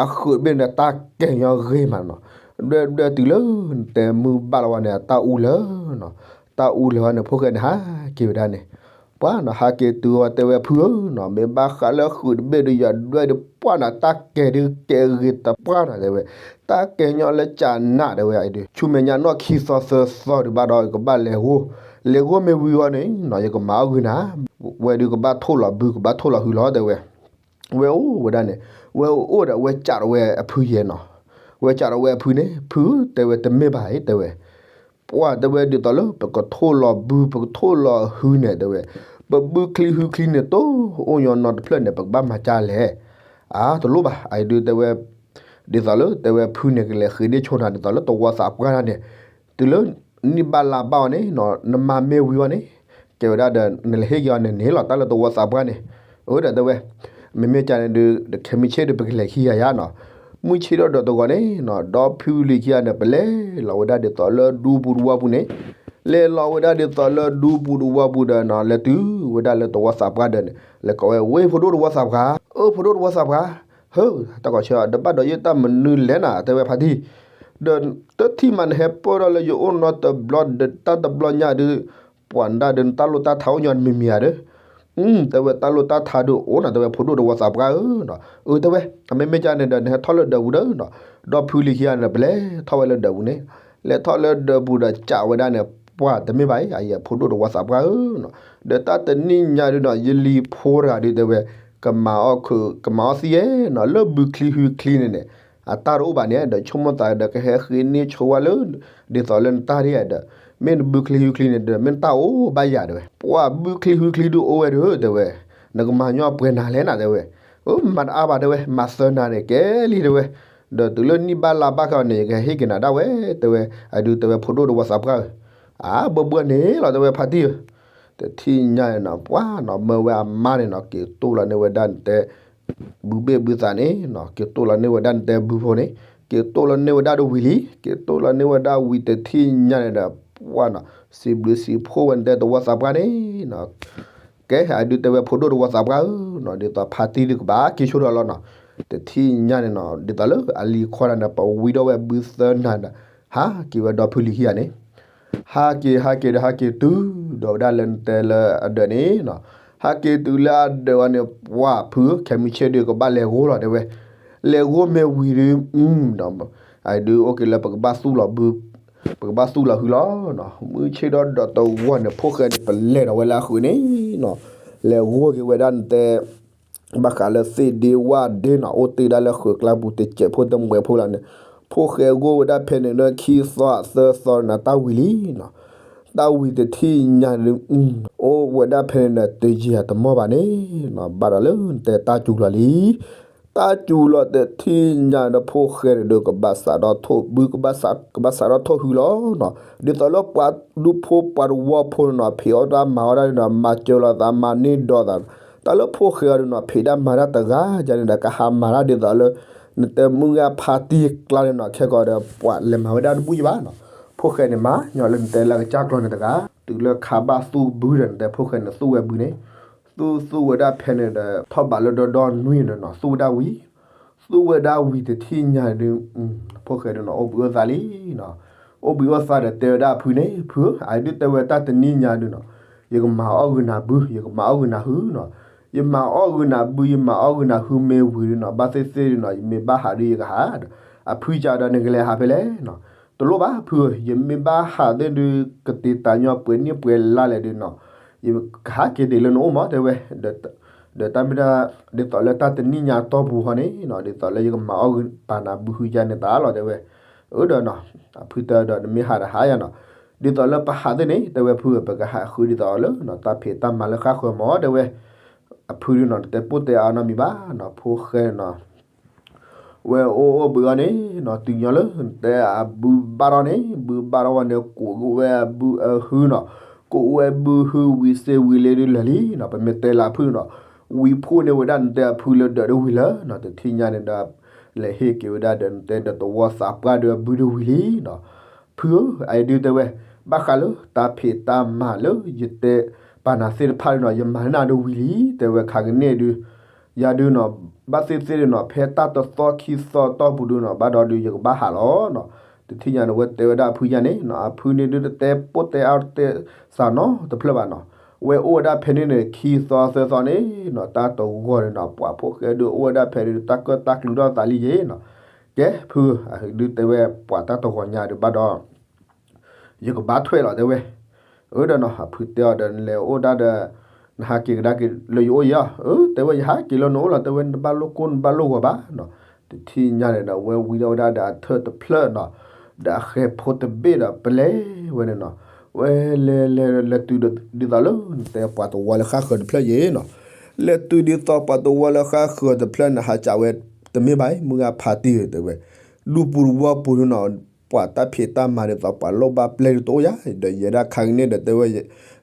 အဃုာ်တဘ့ၣ်န့ၣ် တၢ်ကဲညီဂ့ၤမးနီၤ. ဒွဲၣ်ဒွဲၣ်တုၤလၢ နတဲမုၢ်ဘၣ်လီၤဝဲန့ၣ် တၢ်အူလၢာ်နီၤ. တၢ်အူလၢာ်ဝဲန့ၣ် ဖိၣ်ဃဲန့ၣ် ဟးက့ၤဝဲဒၣ်န့ၣ် ပှၢ်နီၤ ဟးက့ၤတုၤဝဲ တဲဝဲ ဖုဧၢနီၤ မ့ၢ်ဘၣ်ဃးလၢဃုာ်တဘ့ၣ်ဒီး ယဒွဲၣ်ဒီးပှၢ်နီၤ တၢ်ကဲဒုးကဲဂ့ၤတပှၢ်နီၤ တဲဝဲ. တၢ်ကဲညီလၢကနး တဲဝဲဒုး ဆူမဲာ်ညါနီၢ်ခံသီသၢသီဒုးဘၣ်ဒီး ယကဘၣ်လဲၤဂိၢ်, လဲၤဂိၢ်မ့ၢ်ဝံၤဝဲန့ၣ်နီၤ ယကမၤအီၣ်ဂ့ၤနၤ, ဝဲဒုးကဘၣ်ထိၣ်လီၤဘု ကဘၣ်ထိၣ်လီၤဟုလီၤ တဲဝဲ. ဝဲအိၣ်ဝဲဒၣ်န့ၣ် ဝဲအိၣ်ဒီးဝဲကးဒီးဝဲအဖုယဲနီၤ. ဝဲကးဒီးဝဲအဖုန့ၣ် ဖု တဲဝဲ တမ့ၢ်ဘၣ်အံၤ တဲဝဲ ပှၢ်တဲဝဲ ဒ်သိးလၢပကထိၣ်လီၤဘု ပကထိၣ်လီၤဟုန့ၣ် တဲဝဲ, ပဘုချံဟုချံန့ၣ် တအိၣ်ညီနီတဖျၢၣ်န့ၣ် ပကဘၣ်မၤကၢ်လဲၣ်. အါ တလိၣ်ဘၣ် အအံၤဒုးတဲဝဲ, ဒ်သိးလၢတဲဝဲဖုန့ၣ် ကလဲၤဃ့ဒ့ၣ်ဆိနၤ ဒ်သိးလၢတဝီသးပှၢ်တၢ်န့ၣ်, တုၤလၢနံၣ်ဘၣ်လါဘၣ်အီၤန့ၣ် နမၤမ့ၢ်ဝံၤအီၤန့ၣ် ကဲဝဲဒၣ်ဒီး နလဲၤဟ့ၣ်က့ၤအီၤန့ၣ်န့ၣ်လီၤ တၢ်လၢတဝီသးပှၢ်န့ၣ်. အဝဲဒၣ်တဲဝဲ မ့မ့ၢ်ကန့ၣ်ဒုး ခဲမုၢ်ဆ့ၣ်ဒုး ပကလဲၤခံဂၤယါနီၤ. မုၢ်ဆ့ၣ်ထီၣ်ဒီးတဂီၤန့ၣ်နီၤ ဒီဖုလံၤခံဂၤန့ၣ် ပလဲၤလီၤဝဲဒၣ်ဒ်သိးလၢဒူပူၤတဝီပူၤန့ၣ်, လဲၤလီၤဝဲဒၣ်ဒ်သိးလၢဒူပူၤတဝီပူၤဒီးနီၤ လဲၤတုၤဝဲဒၣ်လၢတဝီသးပှၢ်ဒီးန့ၣ် လဲၤကိးဝဲ ဝ့ၢ်ဖိဒိၣ်တဝီသးပှၢ်, အၢ ဖိဒိၣ်တဝီသးပှၢ်, ဟၢ တၢ်ကီၢ်ဆၢ ဒီးဘၣ်ဒီးယတၢ်မနုၤလဲၣ်နၤ တဲဝဲဖါတံၢ်, ဒီးတထံၣ်မးနဟဲပၢၢ်ထီၣ်လၢယအိၣ်နီတဘျီဒီး တၢ်တဘျီညါဒုး ပှၤနဒၣ်ဒီးနတၢ်လိၣ်တၢ်ထါအိၣ်ညီနမံၤမံၤဧါဒီး, တဲဝဲတၢ်လိၣ်တၢ်ထါဒုးအိၣ်နီၤ တဲဝဲဖိဒိၣ်တဝီသးပှၢ်ဧၢနီၤ, အၢ တဲဝဲ, အမ့မ့ၢ်ကန့ၣ်ဒီး နဟဲထီၣ်လၢဒၢးပူၤဒီးနီၤ, ဒီဖုလံၤခံဂၤန့ၣ်ဒီး ပလဲၤထီၣ်ဝဲလၢဒၢးပူၤန့ၣ်, လဲၤထီၣ်လၢဒၢးပူၤဒီးကးဝဲဒၣ်န့ၣ် ပှၤတမ့ၢ်ဘၣ်အံၤ အယဲၢ်ဖိဒိၣ်တဝီသးပှၢ်ဧၢနီၤ, ဒီးတၢ်တနံၣ်ညါဒုးနီၤ ယလံၤဖိတဂၤဒုးတဲဝဲ, ကမၤအီၣ်ခုး ကမၤအီၣ်သံဧဲနီၤ လၢဘုချံဟုချံန့ၣ်န့ၣ်, အတၢ်တအိၣ်ဘၣ်န့ၣ်ဒီး ဆိကမိၣ်သးဒီးကဟဲဃ့န့ၢ်ဆိဝဲလၢ ဒ်သိးလၢနတၢ်ဒ်ဒီး, မ့ၢ်နဘုချံဟုချံန့ၣ်ဒီး မ့ၢ်နတၢ်အိၣ်ဘၣ်ယၤတဲဝဲ, ပှၤဘုချံဟုချံဒုးအိၣ်ဝဲဒီးတဲဝဲ, နကမၤညီပှဲၤနၤလဲၣ်နၤတဲဝဲ, အၢ မၤတအါဘၣ်တဲဝဲ မၤသၢနၤန့ၣ်ကဲလံတဲဝဲ, ဒီးတုၤလၢနံၣ်ဘၣ်လါဘၣ်ဃးအီၤန့ၣ် ယကဟဲဟ့ၣ်က့ၤနၤဒၣ်ဝဲတဲဝဲ, အဒုးတဲဝဲဖိဒိၣ်တဝီသးပှၢ်ဧၢ, အါ ဘၢဘၢန့ၣ်လီၤတဲဝဲဖါတံၢ်ဧၢ တထံၣ်ညါန့ၣ်နီၤ ပှၤနီၤ မၢဝဲအမါန့ၣ်နီၤ က့ၤတိၢ်လီၤန့ၢ်ဝဲဒၣ်နတဲ ဘုဘ့ၣ်ဘုသးန့ၣ်နီၤ က့ၤတိၢ်လီၤန့ၢ်ဝဲဒၣ်နတဲဘုဖိန့ၣ်, က့ၤတိၢ်လီၤန့ၢ်ဝဲဒၣ်ဒီးဝံၤလံ, က့ၤတိၢ်လီၤန့ၢ်ဝဲဒၣ်ဝံၤတထံၣ်ညါန့ၣ်ဒီး ပှၤနီၤ စံးဘျုးစံးဖှိၣ်ဝဲနတဲတဝီသးပှၢ်န့ၣ်နီၤ ကဲ အဒုးတဲဝဲဖိဒိၣ်တဝီသးပှၢ်ဧၢနီၤ ဒ်သိးဖါတံၢ်ဒုးကဘၣ်က့ၤဆိထီၣ်လီၤနီၤ, တထံၣ်ညါန့ၣ်နီၤ ဒ်သိးလၢအလံၤခီဒၣ်န့ၣ် ပဝံဒီးဝဲဘုသၢနၤဒီး ဟးက့ၤဝဲဒီဖုလံၤခံဂၤန့ၣ် ဟးက့ၤ ဟးက့ၤဒီး ဟးက့ၤတုၤဒီးဝဲဒၣ်လၢနတဲလၢအဒၢးန့ၣ်နီၤ, ဟးက့ၤတုၤလၢအဒၢးဝဲန့ၣ် ပှၤဖု ခဲမုၢ်ဆ့ၣ်ဒုးကဘၣ်လဲၤဂိၢ်လီၤတဲဝဲ, လဲၤဂိၢ်မ့ၢ်ဝံၤဒုး အဒုးအိၣ်က့ၤလၢပကဘၣ်သူၣ်လီၤဘု ပကဘၣ်သူၣ်လီၤဟုလီၤနီၤ, မုၢ်ဆ့ၣ်ဒီးဒီးတဝီန့ၣ် ဖိၣ်ဃဲန့ၣ် ပလဲၤဒီးဝဲလၢအဃုာ်န့ၣ်နီၤ, လဲၤဂိၢ်က့ၤဝဲဒၣ်နတဲ ဘၣ်ဃးလၢသ့ၣ်ဒ့ဝၣ်ဒ့နီၤ အိၣ်တ့ၢ်ဒၣ်လၢဃုာ်ကျါပူၤ တစဲးဖိတမှဲးဖိလီၤန့ၣ်, ဖိၣ်ဃဲဂိၢ်ဝဲဒၣ်ဖဲန့ၣ်ဒီး ခံသီသၢသီန့ၣ် တၢ်ဝံၤလံနီၤ, တၢ်ဝံၤတထံၣ်ညါဒုး အိၣ်ဝဲဒၣ်ဖဲန့ၣ်ဒီး တယံာ်အတမီၢ်ဘၣ်န့ၣ်နီၤ, ဘၣ်ဒီးလၢနတဲတၢ်စူၤလီၤလံ တၢ်စူၤလီၤတထံၣ်ညါဒီး ဖိၣ်ဃဲန့ၣ်ဒီး ကဘၣ်စးထီၣ်ထိၣ်ဘု ကဘၣ်စးထီၣ်ထိၣ်ဟုလီၤနီၤ, ဒ်သိးလၢပှၤဒူဖိပှၤတဝီဖိန့ၣ်နီၤ ဖံးအီၣ်တၢ်မၤအီၣ်တၢ်န့ၣ်ဒီး မၤစၢၤလိာ်သး မၤန့ၢ်ဒီးသး, တၢ်လၢဖိၣ်ဃဲအီၤဒုးနီၤ ဖံးတၢ်မၤတၢ်တဂၤယါန့ၣ်ဒီး ကဟးမၤတၢ်ဒ်သိးလၢ နတဲမုၢ်ဂၤဖါတံၢ်ကျါန့ၣ်နီၤ ခဲကီးဒီး ပှၤလဲၤမၤဝဲဒၣ်တဘူၣ်ယဘၣ်နီၤ, ဖိၣ်ဃဲန့ၣ်မၤညီလၢနတဲလၢကစၢ်ကျီၤန့ၣ်တဂၤ, တုၤလၢခါဘၣ်သူၣ်ဘုဒီး နတဲဖိၣ်ဃဲန့ၣ်သူၣ်ဝဲဘုန့ၣ် သူၣ်သူၣ်ဝဲဒၣ်ဖဲန့ၣ်ဒီး ထီၣ်ဘးလၢဒီဒီနွံန့ၣ်နီၤ သူၣ်ဝဲဒၣ်ဝံၤ, သူၣ်ဝဲဒၣ်ဝံၤတထံၣ်ညါဒုး ဖိၣ်ဃဲဒုးနီၤ အိၣ်ဘှံးအိၣ်သါလံနီၤ, အိၣ်ဘှံးအိၣ်သါဒီးတဲဝဲဒၣ်အဖုန့ၣ် ဖုဧၢ အဒုးတဲဝဲတၢ်တနံၣ်ညါဒုးနီၤ, ယကမၤအီၣ်ဂုာ်နၤဘု ယကမၤအီၣ်ဂုာ်နၤဟုနီၤ, ယမၤအီၣ်ဂုာ်နၤဘု ယမၤအီၣ်ဂုာ်နၤဟုမ့ၢ်ဝံၤဒုးနီၤ ဘၣ်သ့ၣ်သ့ၣ်ဒုးနီၤ ယမ့ၢ်ဘၣ်ဟးဒုးယကဟး, အဖုကဒီးနကလဲၤဟးဖဲလဲၣ်နီၤ, တလိၣ်ဘၣ်ဖုဧၢ ယမ့ၢ်ဘၣ်ဟးသ့ၣ်ဒုး ကတ့တၢ်ညီပှဲၤနံၣ်ပှဲၤလါလဲၣ်ဒုးနီၤ, ယကဟးက့ၤဒံးလၢနအိၣ်မးတဲဝဲ, ဒီးတၢ်မ့ၢ်ဒၣ် ဒ်သိးလၢတၢ်တနံၣ်ညါတီၢ်ပူၤဟီန့ၣ်နီၤ ဒ်သိးလၢယကမၤအီၣ်ဂုာ်ပာ်နၤဘုဟုယါန့ၣ်တၢ်လီၤတဲဝဲ, အၢဒီးနီၤ အဖုတဲဒီးနမ့ၢ်ဟးဒီးဟးယါနီၤ, ဒ်သိးလၢပဟးသ့ၣ်န့ၣ် တဲဝဲဖုဧၢ ပကဟးဃုဒ်သိးလၢနီၤ တၢ်ဖံးတၢ်မၤလၢဃၣ်ဃၢၤမးတဲဝဲ, အဖုဒုးနီၤ နတဲပိၢ်တဲအါနီတမံၤဘၣ်နီၤ ဖိၣ်ဃဲနီၤ ဝဲအိၣ်အိၣ်ဘှံးအီၤန့ၣ်နီၤ တုၤညီလၢနတဲအဘုဘၣ်ထီၣ်န့ၣ် ဘုဘၣ်ထီၣ်ဝဲန့ၣ် ကိးဝဲအဘုအဟုနီၤ, ကိးဝဲဘုဟုဝံၤစ့ဝံၤလ့ဒုးလၢာ်လံနီၤ ပမ့ၢ်တဲလၢအဖုနီၤ, ဝံၤဖှိၣ်န့ၢ်ဝဲဒၣ်နတဲအဖုလၢဒၢးဒုးဝံၤလၢနီၤ တထံၣ်ညါန့ၣ်ဒီး လဲၤဟ့ၣ်က့ၤဝဲဒၣ်ဒီးနတဲဒီးတဝီသးပှၢ်ဒုးအဘုဒုးဝံၤလံနီၤ ဖုဧၢ အအံၤဒုးတဲဝဲ ဘၣ်ဃးလၢတၢ်ဖံးတၢ်မၤလၢယတဲပာ်နၤသ့ၣ်တဖၣ်ဒုးနီၤ ယမၤနၢၤဒုးဝံၤလံ တဲဝဲခါကန့ၢ်ဒုး ယၤဒုးနီၤ ဘၣ်သ့ၣ်သ့ၣ်ဒုးနီၤ ဖဲတၢ်တသီခံသီတီၢ်ပူၤဒုးနီၤ ဘၣ်ဒီးဒုးယကဘၣ်ဟးလီၤနီၤ တထံၣ်ညါန့ၣ် ဝဲတဲဝဲဒၣ်အဖုညါန့ၣ်နီၤ အဖုန့ၣ်ဒုးတတဲပိၢ်တဲအါတဲစှၤနီတဖျၢၣ်ဘၣ်နီၤ ဝဲအိၣ်ဝဲဒၣ်ဖဲန့ၣ်န့ၣ် ခံသီသၢသီန့ၣ်နီၤ တၢ်တဂီၤန့ၣ်နီၤ ပှၤဖိၣ်ဃဲဒုးအိၣ်ဝဲဒၣ်ဖဲဒုး တၢ်ကၢၣ်တၢ်ကျူထီၣ်သးလံယ့ၤနီၤ ကဲ ဖု ဒုးတဲဝဲပှၤတၢ်တဂီၤညါဒုးဘၣ်ဒီး ယကဘၣ်ထွဲလီၤတဲဝဲ, အၢဒီးနီၤ အဖုတဲအီၤဒီး နလဲၤအိၣ်ဒၣ်ဒီး နဟးက့ၤကဒါက့ၤလၢယအိၣ်ယၤဧၢ, တဲဝဲယဟးက့ၤလၢနအိၣ်လီၤ တဲဝဲ နတဘၣ်လိၣ်ကိၢ်နဘၣ်လိၣ်ဂီၤဘၣ်နီၤ, တထံၣ်ညါန့ၣ်ဒီး ဝဲဝံၤဒီးဝဲဒၣ်ဒီးအထၢၣ်တဖျၢၣ်နီၤ, ဒီးအဃဲၤဖိတဘ့ၣ်ဒီး ပလဲၤဝဲန့ၣ်နီၤ, ဝဲလဲၤလဲၤလဲၤတုၤဒီး ဒ်သိးလၢနတဲပှၤတဝီလၢဃၣ်ဃၢၤတဖျၢၣ်ယ့ၤနီၤ, လဲၤတုၤဒ်သိးပှၤတဝီလၢဃၣ်ဃၢၤတဖျၢၣ်န့ၣ် ဟးကးဝဲ တမ့ၢ်ဘၣ် မုၢ်ဂၤဖးတံၢ်ဧၢ တဲဝဲ ဒူပူၤတဝီပူၤန့ၣ်နီၤ, ပှၤတၢ်ဖံးတၢ်မၤဒ်သိးပှၤလိၣ်ဘၣ်ပျဲၢ်ဒုးတအိၣ်ယၤ, ဒီးယဲဒၣ်ခါကန့ၣ်ဒီးတဲဝဲ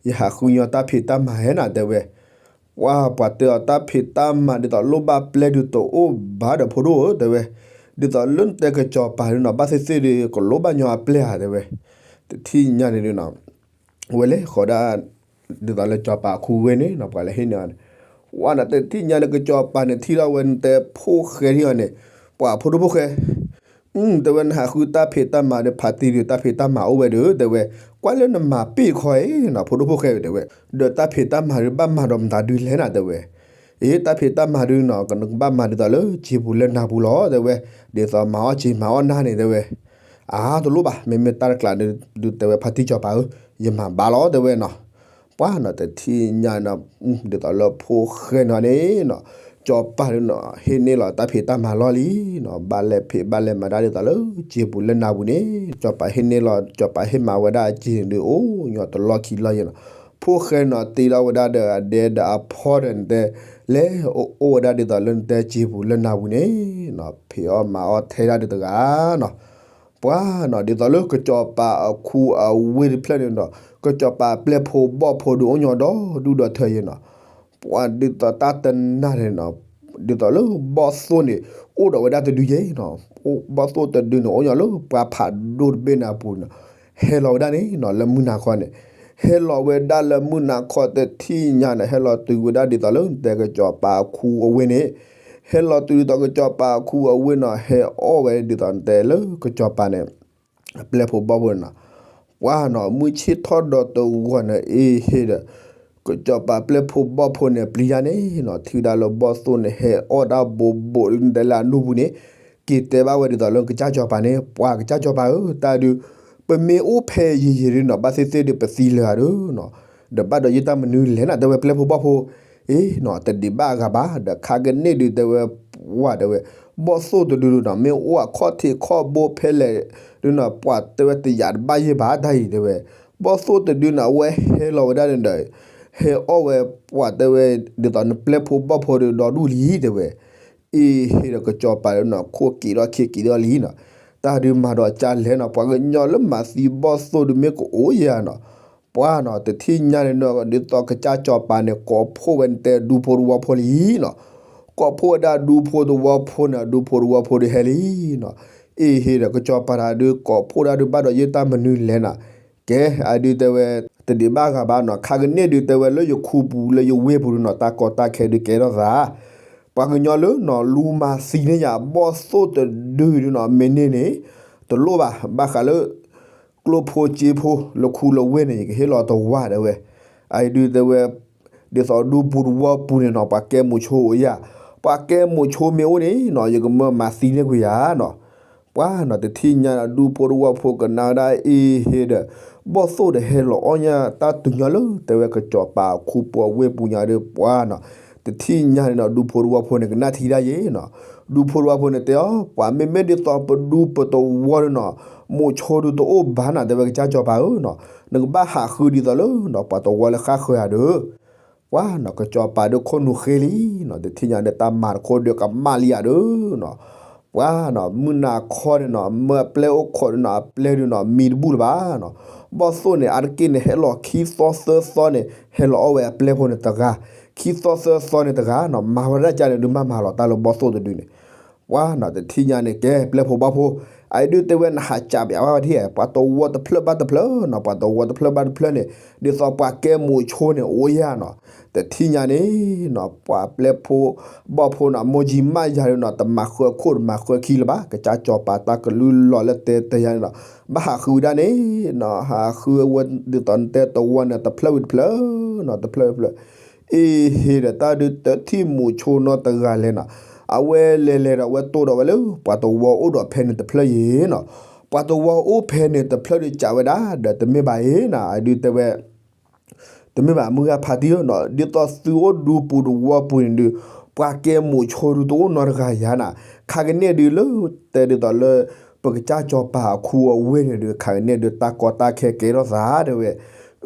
ယဟးဃုညီတၢ်ဖံးတၢ်မၤဟဲနၤတဲဝဲ, ပှၤပှၤတဲအီၤတၢ်ဖံးတၢ်မၤဒ်သိးလိၣ်ဘၣ်ပျဲၢ်ဒုးတအိၣ်ဘၣ်ဒီးဖိဒိၣ်ဧၢ တဲဝဲ, ဒ်သိးလၢနတဲကစီၤပၤဒုးနီၤ ဘၣ်သ့ၣ်သ့ၣ်ဒုးကလိၣ်ဘၣ်ညီအပျဲၢ်ဧါတဲဝဲ, တထံၣ်ညါန့ၣ်ဒုးနီၤ ဝဲလဲၤဃီၤဒၣ် ဒ်သိးလၢကစီၤပၤအခူဝဲန့ၣ်နီၤ ပှၤလဲၤဟ့ၣ်န့ၢ်အီၤန့ၣ်, ဝဲန့ၣ်တထံၣ်ညါန့ၣ် ကစီၤပၤန့ၣ်ထံၣ်ထီၣ်ဝဲနတဲဖိၣ်ဃဲထံၣ်အီၤန့ၣ်, ပှၤဖိဒိၣ်ဖိၣ်ဃဲ, တဲဝဲနဟးဃုတၢ်ဖံးတၢ်မၤဒီးဖးတံၢ်ဒုး တၢ်ဖံးတၢ်မၤအိၣ်ဝဲဒီး တဲဝဲ, ကွၢ်လၢနမၤပ့ၢ်ခီအံၤနီၤ ဖိဒိၣ်ဖိၣ်ဃဲတဲဝဲ, ဒီးတၢ်ဖံးတၢ်မၤဒုးဘၣ်မၤဒီးမတၤဒုးလဲၣ်နၤတဲဝဲ, အ့ တၢ်ဖံးတၢ်မၤဒုးနီၤ နကဘၣ်မၤဒ်သိးလၢစံာ်ပူၤလၢနၢ်ပူၤလီၤတဲဝဲ, ဒ်သိးမၤအီၣ်စ့မၤအီၣ်နၢ်န့ၣ်တဲဝဲ, အါတလိၣ်ဘၣ် မ့မ့ၢ်တၢ်တကျးဒုးတဲဝဲ ဖါတံၢ်စီၤပၤဧၢ, ယမၤဘၣ်လီၤတဲဝဲနီၤ, ပှၤနီၤတထံၣ်ညါနီၤ, ဒ်သိးလၢဖိၣ်ဃဲနီၤန့ၣ်နီၤ, စီၤပၤဒုးနီၤ ဟ့ၣ်န့ၢ်လီၤတၢ်ဖံးတၢ်မၤလီၢ်လံနီၤ, ဘၣ်လဲၤဖံးဘၣ်လဲၤမၤဒၣ်ဒ်သိးလၢစံာ်ပူၤလၢနၢ်ပူၤန့ၣ်, စီၤပၤဟ့ၣ်န့ၢ်လီၤ စီၤပၤဟ့ၣ်မၤဝဲဒၣ်အစ့န့ၣ်ဒုး အိၣ်ညီတလီၢ်ခံလီၢ်ယဲနီၤ, ဖိၣ်ဃဲနီၤတ့ထီၣ်ဝဲဒၣ်ဒီးအဒဲဒီးအဖီဒီးနတဲ, လဲၤအိၣ်ဝဲဒၣ်ဒ်သိးလၢနတဲစံာ်ပူၤလၢနၢ်ပူၤန့ၣ်နီၤ, ဖံးအီၣ်မၤအီၣ်ထဲဒၣ်ဒုးတဂၤနီၤ ပှၤနီၤ ဒ်သိးလၢကစီၤပၤအခူအဝ့ၢ်တဖျၢၣ်န့ၣ်ဒီး ကစီၤပၤပျဲၢ်ဖိဘီၣ်ဖိဒုးအိၣ်ညီဒီဒူၣ်ဒီထၢယဲနီၤ, ပှၤဒ်သိးတၢ်တနၢ်န့ၣ်နီၤ, ဒ်သိးလၢဘီၣ်သိၣ်န့ၣ် အိၣ်ဒီးဝဲဒၣ်တဒုယဲနီၤ, ဘီၣ်သိၣ်တဒုန့ၣ် အိၣ်ညီလၢပှၤဖးဒိၣ်တဘ့ၣ်န့ၣ်အပူၤန့ၣ်နီၤ, ဟဲလီၤဝဲဒၣ်န့ၣ်နီၤ လၢမုၢ်နၤခီန့ၣ်, ဟဲလီၤဝဲဒၣ်လၢမုၢ်နၤခီတထံၣ်ညါန့ၣ် ဟဲလီၤတုၤဝဲဒၣ်ဒ်သိးလၢနတဲကစီၤပၤအခူအဝ့ၢ်န့ၣ်, ဟဲလီၤတုၤဒ်သိးကစီၤပၤအခူအဝ့ၢ်နီၤ ဟဲအီၣ်ဝဲဒ်သိးနတဲလၢကစီၤပၤန့ၣ် အပျဲၢ်ဖိဘီၣ်ဖိန့ၣ်နီၤ, ပှၤနီၤ မုၢ်ဆ့ၣ်ထီၣ်ဒီးတဂီၤန့ၣ် အ့ဟ့ဒီး ကစီၤပၤပျဲၢ်ဖိဘီၣ်ဖိန့ၣ် ပျံၤယါန့ၣ်နီၤ ထံၣ်ဝဲဒၣ်လၢဘီၣ်သိၣ်န့ၣ် ဟဲအီၣ်ဒၣ်ဘိးဘိးလၢနတဲလၢအဒူပူၤန့ၣ်, က့ၤတဲဘၣ်ဝဲဒ်သိးလၢကစၢ်စီၤပၤန့ၣ် ပှၤကစၢ်စီၤပၤဧၢ တၢ်ဒုး ပမ့ၢ်အိၣ်ဖဲယံာ်ယံာ်ဒုးနီၤ ဘၣ်သ့ၣ်သ့ၣ်ဒုးပသံလၢၤဧါဒုးနီၤ, ဒီးဘၣ်ဒီးယတၢ်မနုၤလဲၣ်နၤ တဲဝဲပျဲၢ်ဖိဘီၣ်ဖိ အ့နီၤ တဒံးဘၣ်အဂၤဘၣ် ဒီးခါကန့ၣ်ဒုးတဲဝဲ ပှၤတဲဝဲ ဘီၣ်သိၣ်တဒုဒုးနီၤ မ့ၢ်အိၣ်အခီၣ်ထံးခီၣ်ဘိဖဲလဲၣ်ဒုးနီၤ ပှၤတဲဝဲတယာ်တဘၣ်ယဲၢ်ဘၣ်တၢ်အံၤတဲဝဲ, ဘီၣ်သိၣ်တဒုနီၤ အဝဲဟဲလီၤဝဲဒၣ်န့ၣ်ဒီး ဟဲအီၣ်ဝဲ ပှၤတဲဝဲ ဒ်သိးနပျဲၢ်ဖိဘီၣ်ဖိဒုးဒီဒူၣ်လံတဲဝဲ, အ့ဟ့ဒီးကစီၤပၤဒုးနီၤ ခိၣ်က့ၤထီၣ်ခံက့ၤထီၣ်လံနီၤ, တၢ်ဒုးမၤဒီးကၢ်လဲၣ်နီၤ ပှၤကညီလၢမၤသံဘီၣ်သိၣ်ဒုးမ့ၢ်ကအိၣ်ယဲၢ်နီၤ, ပှၤနီၤ တထံၣ်ညါန့ၣ်နီၤ ဒ်သိးကစၢ်စီၤပၤန့ၣ် ကိးဖှိၣ်ဝဲနတဲဒူဖိတဝီဖိလံနီၤ, ကိးဖှိၣ်ဝဲဒၣ်ဒူဖိတဝီဖိန့ၣ် ဒူဖိတဝီဖိဒုးဟဲလံနီၤ, အ့ဟ့ဒီးကစီၤပၤတၢ်ဒုးကိးဖှိၣ်ဒၣ်ဒုးဘၣ်ဒီးယတၢ်မနုၤလဲၣ်နီၤ, ကဲ အဒုးတဲဝဲ တဒံးဘၣ်ဂၤဘၣ်နီၤ ခါကန့ၣ်ဒုးတဲဝဲလၢယခူပူၤလၢယဝ့ၢ်ပူၤဒုးနီၤ တၢ်ကီတၢ်ခဲဒုးကဲထီၣ်သး, ပှၤကညီလၢနီၤ လူမၤသံန့ၢ်ယၤ ဘီၣ်သိၣ်တဒုဒုးနီၤ မ့ၢ်န့ၢ်န့ၣ် တလိၣ်ဘၣ် ဘၣ်ဃးလၢ ကျိဖိစ့ဖိ လၢခူလၢဝ့ၢ်န့ၣ် ယကဟ့ၣ်လီၤတဝါတဲဝဲ, အဒုးတဲဝဲ ဒ်သိးဒူပူၤတဝီပူၤန့ၣ်နီၤ ပှၤကဲမိၤဆိအိၣ်ယၤ, ပှၤကဲမိၤဆိမ့ၢ်အိၣ်န့ၣ်နီၤ ယကမၢမၤသံန့ၢ်ကွံာ်ယၤနီၤ, ပှၤနီၤ တထံၣ်ညါဒီး ဒူဖိတဝီဖိကနၣ်ဝဲဒၣ်အ့ဟ့ဒီး ဘီၣ်သိၣ်ဒီးဟဲလီၤအီၣ်ညါတၢ်တုၤညီလၢ တဲဝဲကစီၤပၤခူပူၤအဝ့ၢ်ပူၤညါဒီး ပှၤနီၤ တထံၣ်ညါန့ၣ်နီၤ ဒူဖိတဝီဖိန့ၣ် ကနၣ်ထံဒၣ်ယဲနီၤ, ဒူဖိတဝီဖိန့ၣ်တဲအီၤ ပှၤမ့မ့ၢ်ဒ်သိးပဒူပတဝီဒုးနီၤ မိၤဆိဒုးတအိၣ်ဘၣ်နၤ တဲဝဲကစၢ်စီၤပၤဧၢနီၤ, နကဘၣ်ဟးဃုဒ်သိးလၢနီၤ ပှၤတဝီလၢဃၣ်ဃၢၤဧါဒီး ပှၤနီၤ ကစီၤပၤဒုးခိၣ်နူာ်ဃ့လံနီၤ တထံၣ်ညါန့ၣ် တၢ်မၤတခိၣ်ဒုးကမၣ်လံဧါဒီးနီၤ, ပှၤနီၤ မုၢ်နၤခီန့ၣ်နီၤ မၢအပျဲၢ်အိၣ်ခိးဒုးနီၤ အပျဲၢ်ဒုးနီၤ မံတဘူၣ်လၢၤဘၣ်နီၤ, ဘီၣ်သိၣ်န့ၣ် အါတက့ၢ်န့ၣ် ဟဲလီၤခံသီသၢသီန့ၣ် ဟဲလီၤအီၣ်ဝဲအပျဲၢ်ဖိန့ၣ်တဂၤ, ခံသီသၢသီန့ၣ်တဂၤနီၤ မၤဝဲဒၣ်ကၢ်န့ၣ်ဒုးမၤမၤလီၤ တၢ်လၢဘီၣ်သိၣ်တဒုန့ၣ် ပှၤနီၤ တထံၣ်ညါန့ၣ် ကဲ ပျဲၢ်ဖိဘီၣ်ဖိ, အအံၤဒုးတဲဝဲနဟးကးပယါဝဲထံၣ် ပှၤတဝီတဖျၢၣ်ဘၣ်တဖျၢၣ်နီၤ ပှၤတဝီတဖျၢၣ်ဘၣ်တဖျၢၣ်န့ၣ် ဒ်သိးပှၤကဲမိၤဆိန့ၣ် အိၣ်ယၤနီၤ, တထံၣ်ညါန့ၣ်နီၤ ပှၤပျဲၢ်ဖိဘီၣ်ဖိနီၤ မိၢ်ကံမးယၤဒုးနီၤ တမၤဃၢအခိၣ်တမၤဃၢခံလၢၤဘၣ် ကစၢ်စီၤပၤတၢ်ကလုၢ်လီၤလၢတဲတဲယၤန့ၣ်နီၤ ဘၣ်ဟးဃုဝဲဒၣ်န့ၣ်နီၤ ဟးဃုဝဲဒ်သိးနတဲတဝီန့ၣ် တဖျၢၣ်ဝံၤတဖျၢၣ်နီၤ တဖျၢၣ်ဝံၤတဖျၢၣ် အ့ဟ့ဒီးတၢ်ဒုးတထံၣ်မိၤဆိနီတဂၤလဲၣ်နီၤ, အဝဲလဲၤလဲၤဒီးအဝဲတိၢ်ဒီးဝဲလၢ ပှၤတဝီအိၣ်ဒီးဖဲန့ၣ်တဖျၢၣ်ယဲနီၤ, ပှၤတဝီအိၣ်ဖဲန့ၣ်တဖျၢၣ်ဒုးကးဝဲဒၣ် ဒီးတမ့ၢ်ဘၣ်အံၤနီၤ အဒုးတဲဝဲ တမ့ၢ်ဘၣ်မုၢ်ဂၤဖါတံၢ်ဧၢနီၤ ဒ်သိးသုအိၣ်ဒူပူၤတဝီပူၤန့ၣ်ဒုး ပှၤကဲမိၤဆိဒုးတအိၣ်နီတဂၤယၤနီၤ, ခါကန့ၣ်ဒုးလၢ တဲဒ်သိးလၢ ပကစၢ်စီၤပၤအခူအဝ့ၢ်န့ၣ်ဒုး ခါကန့ၣ်ဒုးတၢ်ကီတၢ်ခဲကဲထီၣ်သးတဲဝဲ,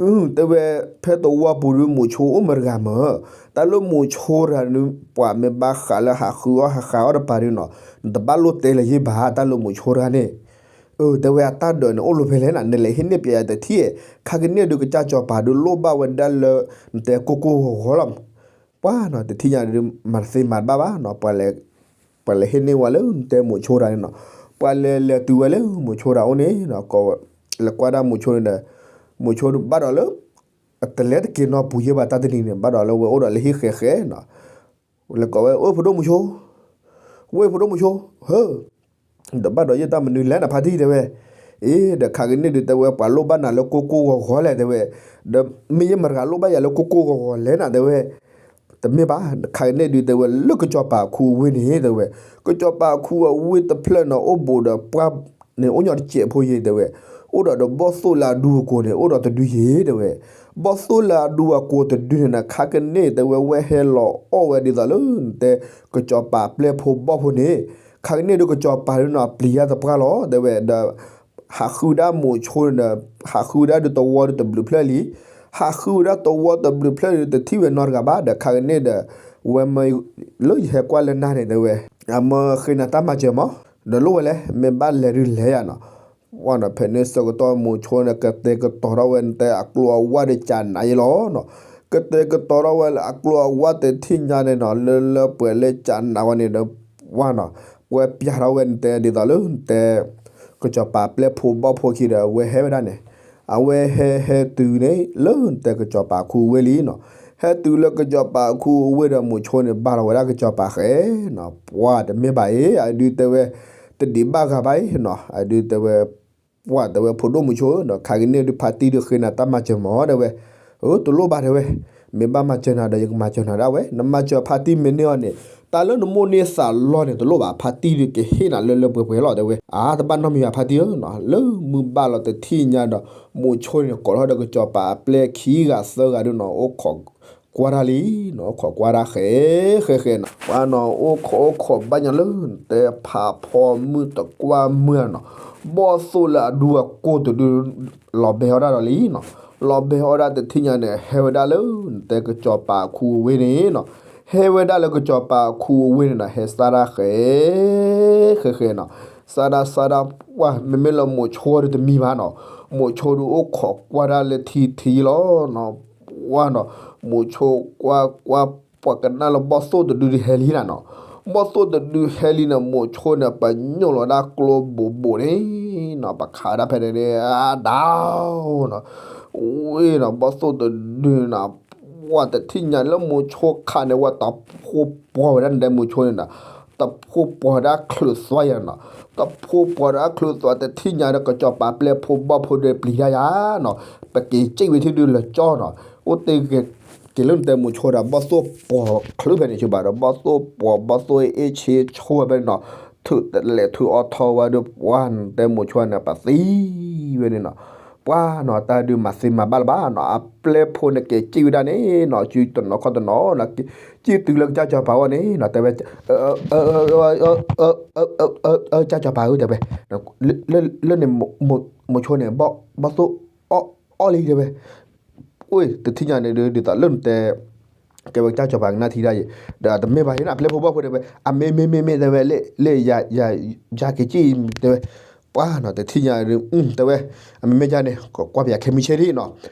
အု တဲဝဲ ဖဲတဝီပူၤဒုးမိၤဆိအိၣ်မတဂၤမး, တၢ်လၢမိၤဆိတဂၤဒုး ပှၤမ့ၢ်ဘၣ်ဃးလၢဟးဃုအီၣ်ဟးဃုအီၣ်တပၤဒုးနီၤ နတဘၣ်လိၣ်တဲလၢၤယဲၢ်ဘၣ် တၢ်လၢမိၤဆိတဂၤန့ၣ် အၢ တဲဝဲအတၢ်ဒၢးန့ၣ်အိၣ်လီၤဖဲလဲၣ်နီၤ နလဲၤဟ့ၣ်န့ၢ်ပျဲယၤတထံၣ်, ခါကန့ၣ်ဒုးကစၢ်စီၤပၤဒုးလိၣ်ဘၣ်ဝဲဒၣ်လၢ နတဲကိၢ်ကိၢ်ဂီၤဂီၤလီၤ. ပှၤနီၤ တထံၣ်ညါဒုး မၤတသ့မၤတဘၣ်ဘၣ်နီၤ ပှၤလဲၤဟ့ၣ်န့ၢ်ဝဲလၢနတဲမိၤဆိတဂၤန့ၣ်နီၤ ပှၤလဲၤလဲၤတုၤဝဲလၢမိၤဆိတဂၤအိၣ်န့ၣ်နီၤ လဲၤကွၢ်ဒၣ်မိၤဆိန့ၣ်ဒီး မိၤဆိဘၣ်ဒီးလၢ တလဲၤတက့ၤနီတပူၤယဲၢ်ဘၣ်တၢ်တနံၤန့ၣ် ဘၣ်ဒီးလၢဝဲအိၣ်ဒီးလၢဟံၣ်ဃဲဃဲနီၤ လဲၤကိးဝဲ အိၣ်ဖိဒိၣ်မိၤဆိ, ဝဲၢ်ဖိဒိၣ်မိၤဆိ, ဟၢ, ဒီးဘၣ်ဒီးယတၢ်မနုၤလဲၣ်နဖါတံၢ်တဲဝဲ, အ့ ဒီးခါကန့ၣ်ဒုးတဲဝဲ ပှၤလိၣ်ဘၣ်နၤလၢကိၢ်ကိၢ်ဂီၤဂီၤလဲၣ် တဲဝဲ, ဒီးမ့ၢ်ယမတၤတဂၤလိၣ်ဘၣ်ယၤလၢကိၢ်ကိၢ်ဂီၤဂီၤလဲၣ်နၤ တဲဝဲ, တမ့ၢ်ဘၣ် ခါကန့ၣ်ဒုးတဲဝဲလၢကစီၤပၤခူအဝ့ၢ်န့ၣ် တဲဝဲ, ကစီၤပၤခူအဝ့ၢ်တဖျၢၣ်န့ၣ် အိၣ်ဘူးဒီးပှၢ်န့ၣ် အိၣ်ညီတစဲးဖိယ့ၤ တဲဝဲ, အိၣ်ဒီးဒီးဘီၣ်သိၣ်လၢအဒူအကိာ်န့ၣ် အိၣ်ဒီးတဒုယ့ၤ တဲဝဲ, ဘီၣ်သိၣ်လၢအဒူအကိာ်တဒုန့ၣ်နၤ ခါကန့ၣ် တဲဝဲ ဝဲဟဲလီၤအီၣ်ဝဲဒ်သိးလၢနတဲ ကစီၤပၤပျဲၢ်ဖိဘီၣ်ဖိန့ၣ်, ခါကန့ၣ်ဒုးကစီၤပၤဒုးနီၤ ပျံၤတၢ်တပှၢ်လီၤ တဲဝဲ, ဒီး ဟးဃုဒၣ်မိၤဆိန့ၣ်ဒီး ဟးဃုဝဲဒၣ်ဒုးတဝီဒုးတဘျုးဖျၢၣ်လံ, ဟးဃုဝဲဒၣ်တဝီတဘျုးဖျၢၣ်ဒုး တထံၣ်ဝဲနီတဂၤဘၣ် ဒီးခါကန့ၣ်ဒီး ဝဲမၢ လၢယဟဲကွၢ်လၢနၤန့ၣ် တဲဝဲ, အမၢဃ့နၤတၢ်မၤစၢၤမး, ဒီးလိၣ်ဝဲလဲၣ် မ့ၢ်ဘၣ်လဲၤဒုးလဲၤယၤနီၤ, ဝဲနီၤ ဖဲန့ၣ်ဆၢကတီၢ်မိၤဆိန့ၣ် ကတဲာ်ကတီၤထီၣ်ဝဲနတဲ အကျိၤအဝါဒီးကနးယလီၤနီၤ, ကတဲာ်ကတီၤထီၣ်ဝဲလၢအကျိၤအဝါတထံၣ်ညါန့ၣ်နီၤ လၢလၢပှဲၤလၢကနးဝဲန့ၣ်ဒီး ဝဲနီၤ, ဝဲပျၢ်ထီၣ်ဝဲနတဲဒ်သိးလၢနတဲ ကစီၤပၤပျဲၢ်ဖိဘီၣ်ဖိခံဒီး အဝဲဟဲဝဲဒၣ်န့ၣ်, အဝဲဟဲဟဲတုၤန့ၣ် လၢနတဲကစီၤပၤခူအဝ့ၢ်လံနီၤ, ဟဲတုၤလၢကစီၤပၤခူအဝ့ၢ်ဒီးမိၤဆိန့ၣ် ဘၣ်လီၤဝဲဒၣ်ကစီၤပၤဃဲနီၤ, ပှၤတမ့ၢ်ဘၣ်အံၤ အဒုးတဲဝဲ တဒံးဘၣ်ဂၤဘၣ်အံၤနီၤ, အဒုးတဲဝဲ ပှၤတဲဝဲဖိဒိၣ်မိၤဆိနီၤ ခါကန့ၣ်ဒုးဖါတံၢ်ဒုးဃ့နၤတၢ်မၤစၢၤမး တဲဝဲ, အ တလိၣ်ဘၣ်တဲဝဲ, မ့ၢ်ဘၣ်မၤစၢၤနၤဒီး ယကမၤစၢၤနၤဒၣ်ဝဲ, နမၤစၢၤဖါတံၢ်မ့ၢ်န့ၢ်အီၤန့ၣ် တၢ်လၢနမိၣ်န့ၢ်သးလီန့ၣ် တလိၣ်ဘၣ် ဖါတံၢ်ဒုးကဟ့ၣ်နၤလၢလၢပှဲၤပှဲၤလီၤ တဲဝဲ, အါ တဘၣ်နီတမံၤဘၣ်ဖါတံၢ်ဧၢနီၤ, လၢမုၢ်ဘၣ်လီၤတထံၣ်ညါဒီး မိၤဆိန့ၣ် ကိးထီၣ်ဒီးကစီၤပၤအပျဲၢ်ခံဂၤသၢဂၤဒုးနီၤ အိၣ်ခိးကွၢ်တၢ်လံနီၤ, အိၣ်ခိးကွၢ်တၢ်ဃဲ ဃဲဃဲနီၤ, ပှၤနီၤ အိၣ်ခိးအိၣ်ခိးဘၣ်ညါလၢနတဲဖးဖီမုၢ်တကွၢ်မုၢ်နီၤ, ဘီၣ်သိၣ်လၢအဒူအကိာ်တဒု လီၤဘဲအီၣ်ဒၣ်ဒီးလံနီၤ, လီၤဘဲအီၣ်ဒၣ်တထံၣ်ညါန့ၣ် ဟဲဝဲဒၣ်လၢနတဲကစီၤပၤခူအဝ့ၢ်န့ၣ်နီၤ, ဟဲဝဲဒၣ်လၢကစီၤပၤခူအဝ့ၢ်န့ၣ်နီၤ ဟဲစးဒၣ်ဃဲ ဃဲဃဲနီၤ, စးဒၣ်စးဒၣ် ပှၤမ့မ့ၢ်လၢမိၤဆိဒုးတမံၤဘၣ်နီၤ, မိၤဆိဒုးအိၣ်ခိးကွၢ်တၢ်လၢထံထံလီၤနီၤ, ပှၤနီၤ, မိၤဆိကွၢ်ကွၢ် ပှၤကနၣ်လၢဘီၣ်သိၣ်တဒုဒုးဟဲလံနၤနီၤ, ဘီၣ်သိၣ်တဒုဟဲလံန့ၣ် မိၤဆိန့ၣ် ပညိၣ်လီၤဒၣ်ကျိဘိးဘိးန့ၣ်နီၤ, ပခးဒၣ်ဖဲန့ၣ် အါဒၣ်နီၤ, ဝ့ၢ်နီၤ ဘီၣ်သိၣ်တဒုနီၤ, ပှၤတထံၣ်ညါလၢမိၤဆိခးန့ၣ် ဝဲတဖိပှီၤဝဲဒၣ်နတဲမိၤဆိန့ၣ်နီၤ, တဖိပှီၤဒၣ်ချုးသွါယၤနီၤ, တဖိပှီၤဒၣ်ချုးသွါတထံၣ်ညါဒီး ကစီၤပၤပျဲၢ်ဖိဘီၣ်ဖိဒုးပျံၤတၢ်ယၤနီၤ, ပက့ၤစံၣ်ဝဲထံဒုးလၢကၠီနီၤ, အိၣ်တ့ၢ်က့ၤလၢနတဲမိၤဆိဒီး ဘီၣ်သိၣ်ပှီၤချုးဖဲန့ၣ်ဆူဘၣ်ဒီး ဘီၣ်သိၣ်ပှီၤ ဘီၣ်သိၣ်အ့ၣ်ဆ့ဆိဝဲဖဲန့ၣ်နီၤ, ထုးလဲၤထုးအီထီဝဲဒီး ပှၤနတဲမိၤဆိန့ၣ် ပသံဝဲန့ၣ်နီၤ, ပှၤနီၤ တၢ်ဒုးမၤသ့မၤဘၣ်လၢၤဘၣ်နီၤ, အပျဲၢ်ဖိန့ၣ်က့ၤစံၣ်ဝဲဒၣ်န့ၣ်နီၤ, စုတနီၤခီၣ်တနီၤနီၤ, စံၣ်တုၤလၢကစၢ်စီၤပၤအအိၣ်န့ၣ်နီၤ, တဲဝဲ ကစၢ်စီၤပၤဧၢ တဲဝဲ, လၢန့ၣ် မိၤဆိန့ၣ် ဘီၣ်သိၣ်အီၣ်လံ တဲဝဲ, အိၣ်တထံၣ်ညါန့ၣ်ဒုး ဒ်သိးလၢနတဲ ကဲဝဲကစၢ်စီၤပၤကနၣ်ထံဒၣ်ယဲ, ဒီးတမ့ၢ်ဘၣ်ယဲနီၤ အပျဲၢ်ဖိဘီၣ်ဖိတဲဝဲ, အမ့ၢ်မ့ၢ်မ့ၢ်မ့ၢ်တဲဝဲ လၢယၤက့ၤစံၣ်တဲဝဲ, ပှၤနီၤ တထံၣ်ညါဒုး တဲဝဲ, အမ့ၢ်မ့ၢ်ယၤန့ၣ် ကွၢ်ပယၤခဲမုၢ်ဆ့ၣ်လံနီၤ,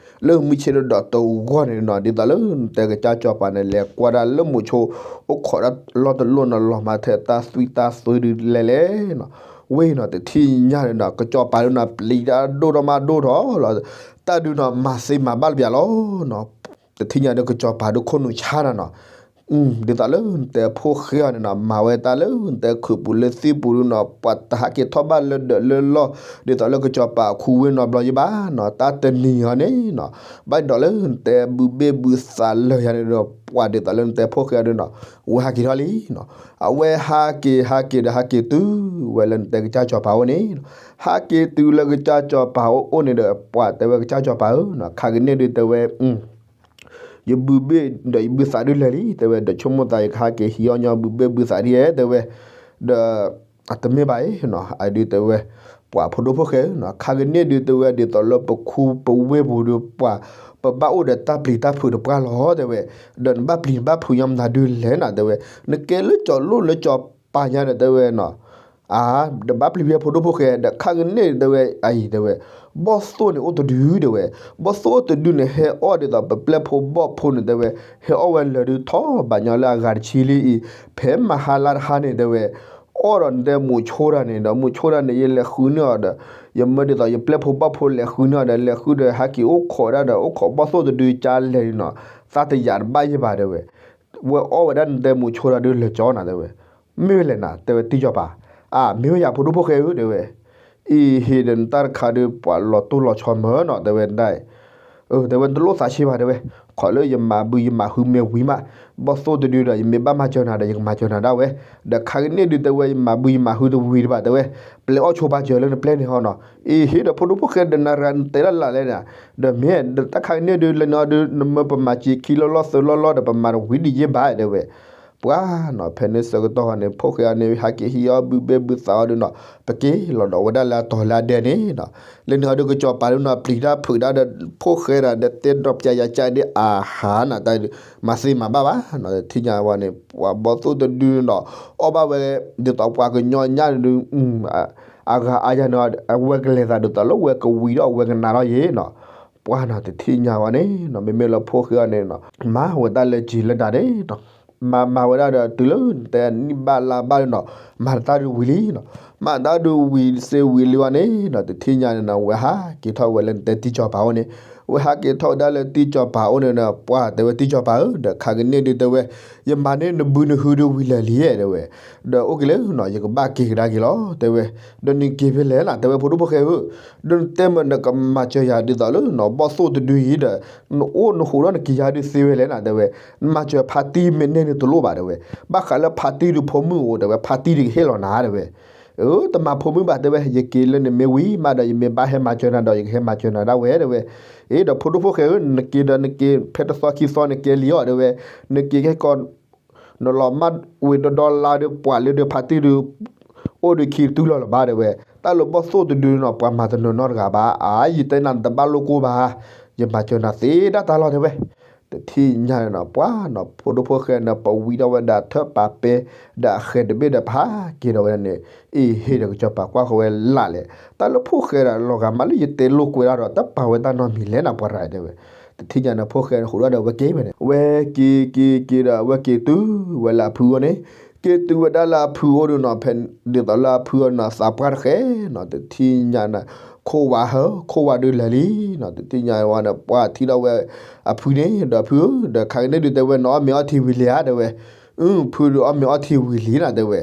လၢမုၢ်ဆ့ၣ်ဒီးတဝီန့ၣ်နီၤ ဒ်သိးလၢနတဲကစၢ်စီၤပၤန့ၣ် လဲၤကွၢ်ဒၣ်လၢမိၤဆိ အိၣ်ခိးဒၣ်လီၢ်တလီၢ်နီၤ လီၤမၤထဲတၢ်သွံၣ်တၢ်သွဲဒုးလဲၤလဲၣ်နီၤ, ဝ့ၢ်နီၤ တထံၣ်ညါန့ၣ်နီၤ ကစီၤပၤဒုးနီၤ ပျံၤတၢ်ဒိၣ်ထီၣ်မးဒိၣ်ထီၣ်လီၤ, တၢ်ဒုးနီၤ မၤသ့မၤဘၣ်လၢၤဘၣ်လီၤနီၤ, တထံၣ်ညါဒီးကစီၤပၤဒုးခိၣ်နူာ်ဆါနၤနီၤ, ဒ်သိးလၢနတဲဖိဃဲအီၤန့ၣ်နီၤ မၤဝဲတၢ်လၢနတဲခုးပူၤလၢသံၣ်ပူၤဒုးနီၤ ပှၤတဟးက့ၤထီၣ်ဘၣ်လၢဒၢးလၢလီၢ် ဒ်သိးလၢကစီၤပၤခူဝ့ၢ်နီတဘျီယံၤဘၣ်နီၤ, တၢ်တနံၤအံၤန့ၣ်နီၤ ဘၣ်ဒိးလၢနတဲဘုးဘ့ၣ်ဘုးသးလၢာ်ယၤန့ၣ်ဒီး ပှၤဒ်သိးလၢနတဲဖိဃဲအီၤဒုးနီၤ ဝဲဟးက့ၤထီၣ်လံနီၤ, အဝဲဟးက့ၤဟးက့ၤဒီးဟးက့ၤတုၤဝဲလၢနတဲကစၢ်စီၤပၤအအိၣ်န့ၣ်နီၤ, ဟးက့ၤတုၤလၢကစၢ်စီၤပၤအအိၣ်န့ၣ်ဒီး ပှၤတဲဝဲကစၢ်စီၤပၤဧၢနီၤ ခါကန့ၣ်ဒုးတဲဝဲ ယဘုးဘ့ၣ်ဒီးယဘုးသးဒုးလဲၤလံ တဲဝဲ ဒီးဆိကမိၣ်သးယကဟးက့ၤဟံးအီၣ်ညီ ဘုးဘ့ၣ်ဘုးသးဒ်ယဲ တဲဝဲ, ဒီး တမ့ၢ်ဘၣ်အံၤနီၤ အဒုးတဲဝဲ ပှၤဖိဒိၣ်ဖိဃဲဧၢနီၤ ခါကန့ၣ်ဒုးတဲဝဲဒ်သိးလၢပခူပဝ့ၢ်ပူၤဒုးပှၤ ပဘၣ်အိၣ်ဒီးတၢ်ပျံၤတၢ်ဖုးတပှၢ်လီၤ တဲဝဲ, ဒီးနဘၣ်ပျံၤနဘၣ်ဖုးညီမနုၤဒုးလဲၣ်နီၤ တဲဝဲ, နကဲလၢကၠီၤလိၣ်လၢကၠီၤပၤညါဒီးတဲဝဲနီၤ အါ ဒီးဘၣ်ပျံၤဝဲဖိဒိၣ်ဖိဃဲ ဒီးခါကန့ၣ်တဲဝဲ အအံၤတဲဝဲ ဘီၣ်သိၣ်န့ၣ်အိၣ်တဒုတဲဝဲ, ဘီၣ်သိၣ်အိၣ်တဒုန့ၣ် ဟဲအီၣ်ဒ်သိးပပျဲၢ်ဖိဘီၣ်ဖိန့ၣ်တဲဝဲ, ဟဲအီၣ်ဝဲလၢာ်ဒုးထီၣ်ဘၣ်ညီလၢအဂၤတဆံလံအံၤ, ဖဲမဟါလါတဟါန့ၣ်တဲဝဲ, အီၣ်ဒီးနတဲမူးဆိတၢ်န့ၣ်ဒီး မူးဆိတၢ်န့ၣ် ယလဲၤဃုန့ၢ်အီၤဒီး, ယမၢဒ်သိးယပျဲၢ်ဖိဘီၣ်ဖိလဲၤဃုန့ၢ်အီၤဒီး လဲၤဃုဒီးဟဲက့ၤအိၣ်ခိးဒၣ်ဒီး အိၣ်ခိးဘီၣ်သိၣ်တဒုကၢလဲၤန့ၣ်နီၤ, သးတယာ်တဘၣ်ယဲၢ်ဘၣ်တဲဝဲ ဝဲအီၣ်ဝဲဒၣ်နတဲမူးဆိတၢ်ဒုးလၢာ်ကၠီနၤတဲဝဲ, မ့ၢ်ဝဲလဲၣ်နၤ တဲဝဲတံၢ်ကၠီၤပၤ, အါ မ့ၢ်ဝဲယၤဖိဒိၣ်ဖိဃဲဧၢတဲဝဲ, အ့ဟ့ၣ်ဒီးနတၢ်တခါဒီး ပှၤလီၤတိၢ်လီၤဆီမၢနီၤ တဲဝဲဒၣ် တဲဝဲနတလိၣ်သးဆံးဘၣ်တဲဝဲ, ခီလၢယမၤဘုယမၤဟုမ့ၢ်ဝံၤမး, ဘီၣ်သိၣ်တဒုဒီး ယမ့ၢ်ဘၣ်မၤစၢၤနၤဒီး ယကမၤစၢၤနၤဒၣ်ဝဲ, ဒီးခါကန့ၢ်ဒုးတဲဝဲ ယမၤဘုယမၤဟုတဝံၤတဘၣ်တဲဝဲ, ပျဲအီၣ်ဆိပာ်စၢၤလၢနပျဲၢ်န့ၣ်ဟီနီၤ, အ့ဟ့ၣ်ဒီးဖိဒိၣ်ဖိၣ်ဃဲဒီးနၤရၤနတဲဒၣ်လၢ်လဲၣ်န့ၣ်, ဒီးမ့ၢ်ဒီးတၢ်ခါကန့ၢ်ဒုး လၢန့ၣ်အီၤဒုး နမၢပမၤစ့ခံလီၢ်လီၢ်သၢလီၢ်လီၢ်ဒီး ပမၤတဝံၤဒံးယ့ၢ်ဘၣ်တဲဝဲ ပှၤနီၤ ဖဲန့ၣ်ဆၢကတီၢ်ဟီန့ၣ် ဖိၣ်ဃဲအီၤန့ၣ် ဟဲက့ၤဟံးအီၣ်ဘုဘ့ၣ်ဘုသးအီၤဒုးနီၤ, ပက့ၤလီၤဒီးဝဲဒၣ်လၢအတီၤလၢအဒဲန့ၣ်နီၤ, လၢန့ၣ်အီၤဒုးကစီၤပၤဒုးနီၤ ပျံၤတၢ်ဖုးတၢ်ဒီး ဖိၣ်ဃဲဒီး တဲဒီးပျဲယၤကၢ်ဒ်အဟါနီၤ တၢ်ဒုး မၤသ့မၤဘၣ်ဘၣ်နီၤ, တထံၣ်ညါဝဲန့ၣ် ပှၤဘီၣ်သိၣ်တဒုနီၤ အီၣ်ဘၣ်ဝဲ ဒ်သိးပှၤကညီညါဒုး အဂၤအါယၤန့ၣ် အဝဲကလဲၤသးဒ်သိးလၢဝဲကဝံၤဒီးအဝဲကနၣ်ထီၣ်ယ့ၣ်နီၤ, ပှၤနီၤတထံၣ်ညါဝဲန့ၣ်နီၤ မ့မ့ၢ်လၢဖိၣ်ဃဲအီၤန့ၣ်နီၤ မၤဝဲတၢ်လၢကံၤလၢတၢ်ဒဲးနီၤ, မၤမၤဝဲဒၣ်ဒီးတုၤလၢတဲနံၣ်ဘၣ်လါဘၣ်ဒုးနီၤ, မၤတၢ်ဒုးဝံၤလံနီၤ, မၤတၢ်ဒုးဝံၤစ့ဝံၤလံဝဲန့ၣ်နီၤ တထံၣ်ညါန့ၣ်နီၤ ဝဲဟးက့ၤထီၣ်ဝဲလၢနတဲတံၢ်စီၤပၤအိၣ်န့ၣ်, ဝဲဟးက့ၤထီၣ်ဝဲဒၣ်လၢတံၢ်စီၤပၤအိၣ်န့ၣ်နီၤ ပှၤတဲဝဲတံၢ်စီၤပၤဧၢ ဒီးခါကန့ၢ်ဒုးတဲဝဲ ယမၤန့ၢ်နဘုနဟုဒုးဝံၤလၢာ်လံတဲဝဲ, ဒီးအိၣ်က့ၤလၢနီၤ ယကဘၣ်က့ၤကဒါက့ၤလီၤ တဲဝဲ, ဒီးနက့ၤဖဲလဲၣ်နီၤ တဲဝဲဖိဒိၣ်ဖိၣ်ဃဲဧၢ, ဒီးနတဲမ့ၢ်နကမၤစၢၤယၤဒ်သိးလၢနီၤ ဘီၣ်သိၣ်တဒုအံၤဒီး နအိၣ်နဟူးဒီးနက့ၤယၤဒုးသ့ဝဲလဲၣ်နီၤ တဲဝဲ, နမၤစၢၤဖါတံၢ်မ့ၢ်န့ၢ်န့ၣ်တလိၣ်ဘၣ်တဲဝဲ, ဘၣ်ဃးလၢဖါတံၢ်ဒုးဖိမုၣ်အိၣ်တဲဝဲ ဖါတံၢ်ဒုးကဟ့ၣ်လီၤနၤတဲဝဲ အၢ တမၤဖိမုၣ်ဘၣ်တဲဝဲ ယက့ၤလၢနမ့ၢ်ဝံၤမးဒီး ယမ့ၢ်ဘၣ်ဟဲမၤစၢၤနၤဒီး ယကဟဲမၤစၢၤနၤဒၣ်ဝဲတဲဝဲ, အ့ ဒီးဖိဒိၣ်ဖိၣ်ဃဲဧၢ နက့ၤဒီးနက့ၤ ဖဲတသီခံသီနက့ၤလံအီၤတဲဝဲ, နက့ၤကဲကီး နလီၤမၢ်ဝံၤဒီဒီလါဒီး ပှၤလၢဒီးဖါတံၢ်ဒုး အိၣ်ဒီးခံတုၤလီၤလၢၤဘၣ်တဲဝဲ, တၢ်လၢဘီၣ်သိၣ်တဒုနီၤ ပှၤမၤတနီၤနီတဂၤဘၣ်, အါ ယတဲနၤနတဘၣ်လိၣ်ကိၢ်ဘၣ်, ယမၤစၢၤနၤသ့ဒၣ်တၢ်လီၤတဲဝဲ တထံၣ်ညါန့ၣ်နီၤ ပှၤနီၤ ဖိဒိၣ်ဖိၣ်ဃဲန့ၣ် ပဝံဒီးဝဲဒၣ်ထၢၣ်ပာ်ပဲ ဒီးအဃဲၤတဘ့ၣ်ဒီးပဟးက့ၤဒီးဝဲဒၣ်န့ၣ်, အ့ဟ့ၣ်ဒီးကစီၤပၤကွၢ်ဃီၤဝဲ လၢ်လဲၣ်, တၢ်လၢဖိၣ်ဃဲဒီးလီၤဂာ်မးလၢယတဲလိာ်ကွဲးဒၣ်ဒီး တပာ်ဝဲတၢ်နီတမံၤလဲၣ်နီၤ ပှၤရၤတဲဝဲ, တထံၣ်ညါန့ၣ် ဖိၣ်ဃဲဟူးဒီးဝဲက့ၤဝဲန့ၣ် ဝဲက့ၤက့ၤက့ၤဒီးဝဲက့ၤတုၤဝဲလၢအဖုအိၣ်န့ၣ်, က့ၤတုၤဝဲဒၣ်လၢအဖုအိၣ်ဒုးနီၤ ဖဲဒ်သိးလၢအဖုအိၣ်န့ၣ် သးပှၢ်တဃဲနီၤ တထံၣ်ညါန့ၣ် ခိၣ်ဝးဟၢ ခိၣ်ဝးဒုးလၢာ်လံနီၤ တထံၣ်ညါဝဲန့ၣ် ပှၤထံၣ်ဒီးဝဲ အဖုန့ၣ် ဒီးဖုဧၢ ဒီးခါကန့ၢ်ဒုးတဲဝဲ နအီၣ်မ့ၤအီထံဝံၤလံဧါတဲဝဲ, အု ဖုဒုးအီၣ်မ့ၤအီထံဝံၤလံနီၤတဲဝဲ,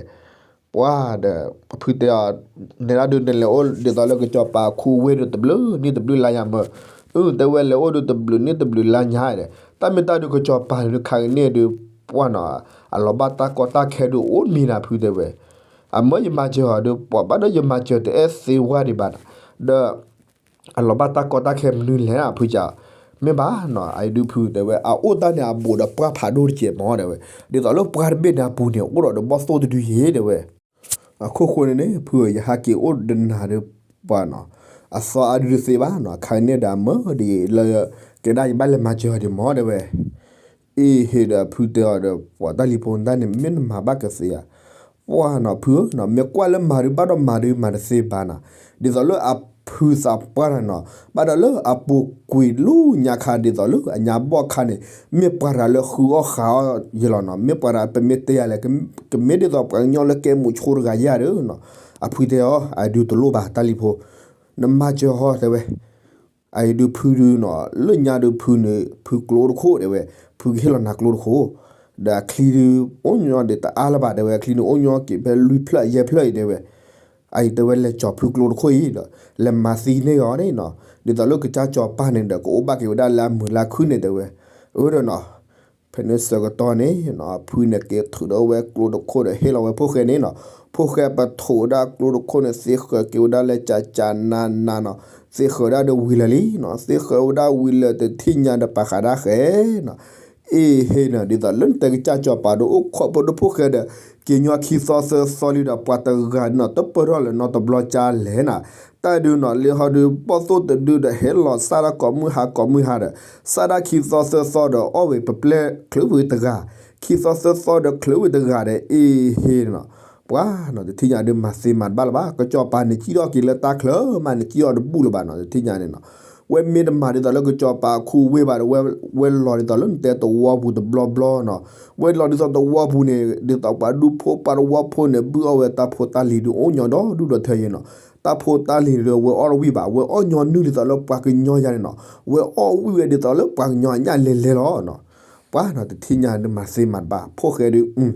ပှၤဒီး ဖုတဲအီၤ နဲဒၣ်ဒုးနလဲၤအိၣ်ဒ်သိးလၢကစီၤပၤခူဝ့ၢ်ဒီးတဘျုးနံၣ်တဘျုးလါညါမၢ်, အု တဲဝဲလဲၤအိၣ်ဒုးတဘျုးနံၣ်တဘျုးလါညါဒီး တၢ်မ့ၢ်တၢ်ဒုးကစီၤပၤဒုးခါကန့ၢ်ဒုး ပှၤနီၤ အလီၤဘၣ်တၢ်ကီတၢ်ခဲဒုးအိၣ်မံၤနၤဖုတဲဝဲ, အမၢယမၤစၢၤအီၤဒုး ပှၤဘၣ်ဒီးယမၤစၢၤတအဲၣ်သ့ဝဲဒံးဘၣ်နီၤ, ဒီး အလီၤဘၣ်တၢ်ကီတၢ်ခဲမနုၤလဲၣ်နီၤ ဖုကၠၢ်, မ့ၢ်ဘၣ်နီၤ အအံၤဒုးဖုတဲဝဲ အအိၣ်တၢ်န့ၣ်အဘူးဒီးပှၢ်ဖးဒိၣ်တကဲးမၢ်တဲဝဲ, ဒ်သိးလၢပှၢ်တဘ့ၣ်န့ၣ်အပူၤန့ၣ် အိၣ်ဒီးဒီးဘီၣ်သိၣ်တဒုယ့ၣ်တဲဝဲ, အခိၣ်ဃိန့ၣ်န့ၣ် ဖုဧၢ ယဟးက့ၤအိၣ်ဒီးနၤဒီးပှၤနီၤ, အသီအါဒုးတသ့ဘၣ်နီၤ ခါန့ၣ်ဒၣ်မၢဒ်လၢ ကဲဒၣ်ယဘၣ်လဲၤမၤစၢၤအီၤဒံးမၢ်တဲဝဲ အ့ဟ့ၣ်ဒီးဖုတဲအီၤဒီး ပှၤတၢ်လံၤဖိတၢ်န့ၣ် မ့ၢ်နမၤဘၣ်ကသ့ဧါ, ပှၤနီၤဖုဧၢနီၤ မ့ၢ်ကွၢ်လၢမၤဒုးဘၣ်ဒီးမၤဒုးမၤတသ့ဘၣ်နီၤ, ဒ်သိးလၢအဖုသးပှၢ်တၢ်နီၤ ဘၣ်ဒီးလၢအပူၤကွံာ်လၢညါခါဒ်သိးလၢအညါဘီၣ်ခါန့ၣ် မ့ၢ်ပှၤတဂၤလၢဃုအီၣ်ဃုအီယဲလီၤနီၤ, မ့ၢ်ပှၤတဂၤ ပမ့ၢ်တဲယၤလဲၣ် ကမ့ၢ်ဒ်သိးပှၤကညီလၢကဲမူးဆိတဂၤယဲဒီးနီၤ, အဖုတဲအီၤ အဒုးတလိၣ်ဘၣ်တၢ်လံၤဖိ နမၤစၢၤဟီတဲဝဲ အအံၤဒုးဖုဒုးနီၤ လၢညါဒုးဖုန့ၣ် ဖုကျိတခိၣ်တဲဝဲ, ဖုကဟ့ၣ်လီၤနၤကျိတခိၣ်, ဒီးအချံဒုး အိၣ်ညီဒံးတအါလၢၤဘၣ်တဲဝဲ အချံန့ၣ်အိၣ်ညီက့ၤဖဲလွံၢ်ဖျၢၣ်ယဲၢ်ဖျၢၣ်အံၤတဲဝဲ, အအံၤတဲဝဲလဲၤကၠီၤဖုကျိတခိၣ်အံၤဒီး လဲၤမၤသံန့ၢ်အီၤန့ၣ်နီၤ, ဒ်သိးလၢကစၢ်စီၤပၤန့ၣ်ဒီး ကအိၣ်ဘၣ်က့ၤဝဲဒၣ်လၢအမုာ်လၢခုၣ်န့ၣ်တဲဝဲ, အၢဒီးနီၤ ဖဲန့ၣ်ဆၢကတီၢ်န့ၣ်နီၤ ဖုန့ၣ်က့ၤထုးဒီးဝဲကျိတခိၣ်ဒီးဟ့ၣ်လီၤဝဲဖိၣ်ဃဲန့ၣ်နီၤ, ဖိၣ်ဃဲပထိးဝဲဒၣ်ကျိတခိၣ်န့ၣ် သ့ဃၢၤက့ၤဝဲဒၣ်လၢကၠးကၠးနးနးနီၤ, သ့ဃၢၤဝဲဒၣ်ဒီးဝံၤလၢာ်လံနီၤ, သ့ဃၢၤဝဲဒၣ်ဝံၤလၢာ်တထံၣ်ညါဒီးပာ်ဃာ်ဒၣ်ဃဲနီၤ, အ့ဟ့ၣ်နီၤ ဒ်သိးလၢနတဲကစၢ်စီၤပၤဒီးအိၣ်ခိးဖိဒိၣ်ဖိၣ်ဃဲဒီး က့ၤညီခံသီသၢသီလံဒီး ပှၤတဂၤနီၤ တပၢၢ်ထီၣ်လၢၤနီတဘျီကၠါလဲၣ်နီၤ, တၢ်ဒုးနီၤ လၢဟီဒုး ဘီၣ်သိၣ်တဒုဒီး ဟဲလီၤစၢ်ဒၣ်ကိးမုၢ်ဟါကိးမုၢ်ဟါဒီး စၢ်ဒၣ်ခံသီသၢသီဒီး အီၣ်ဝံၤပပျဲၢ်ချုးဝံၤတဂၤ, ခံသီသၢသီဒီးချုးဝံၤတဂၤဒီး အ့ဟ့ၣ်နီၤ, ပှၤနီၤ တထံၣ်ညါဒုးမၤသ့မၤတဘၣ်လၢၤဘၣ်, ကစီၤပၤန့ၣ်စံၣ်ထီၣ်က့ၤလၢတၢ်ချၢမး န့ၣ်စံၣ်ထီၣ်တဘူၣ်လၢၤဘၣ်နီၤ တထံၣ်ညါန့ၣ်နီၤ, ဝဲမ့ၢ်တမၤဒ်သိးလၢကစီၤပၤခူဝ့ၢ်ဘၣ်ဒီး ဝဲလီၤဒ်သိးလၢနတဲသဝီပူၤတဘျီဘျီနီၤ, ဝဲလီၤဒ်သိးသဝီပူၤန့ၣ် ဒ်သိးပှၤဒူဖိပှၤသဝီဖိန့ၣ် ဘုၣ်အီၣ်ဝဲတၢ်ဖိတၢ်လံၤဒုးအိၣ်ညီဒီဒူၣ်ဒီထၢယဲနီၤ, တၢ်ဖိတၢ်လံၤဒီး ဝဲအီၣ်တဝံၣ်ဘၣ်, ဝဲအီၣ်ညီနုၢ်ဒ်သိးလၢပှၤကညီယၤန့ၣ်နီၤ, ဝဲအီၣ်ဝံၣ်ဝဲဒ်သိးလၢပှၤကညီအညၣ်လဲၤလဲၤလီၤနီၤ, ပှၤနီၤ တထံၣ်ညါဒုးမၤသ့မၤတဘၣ် ဖိၣ်ဃဲဒုး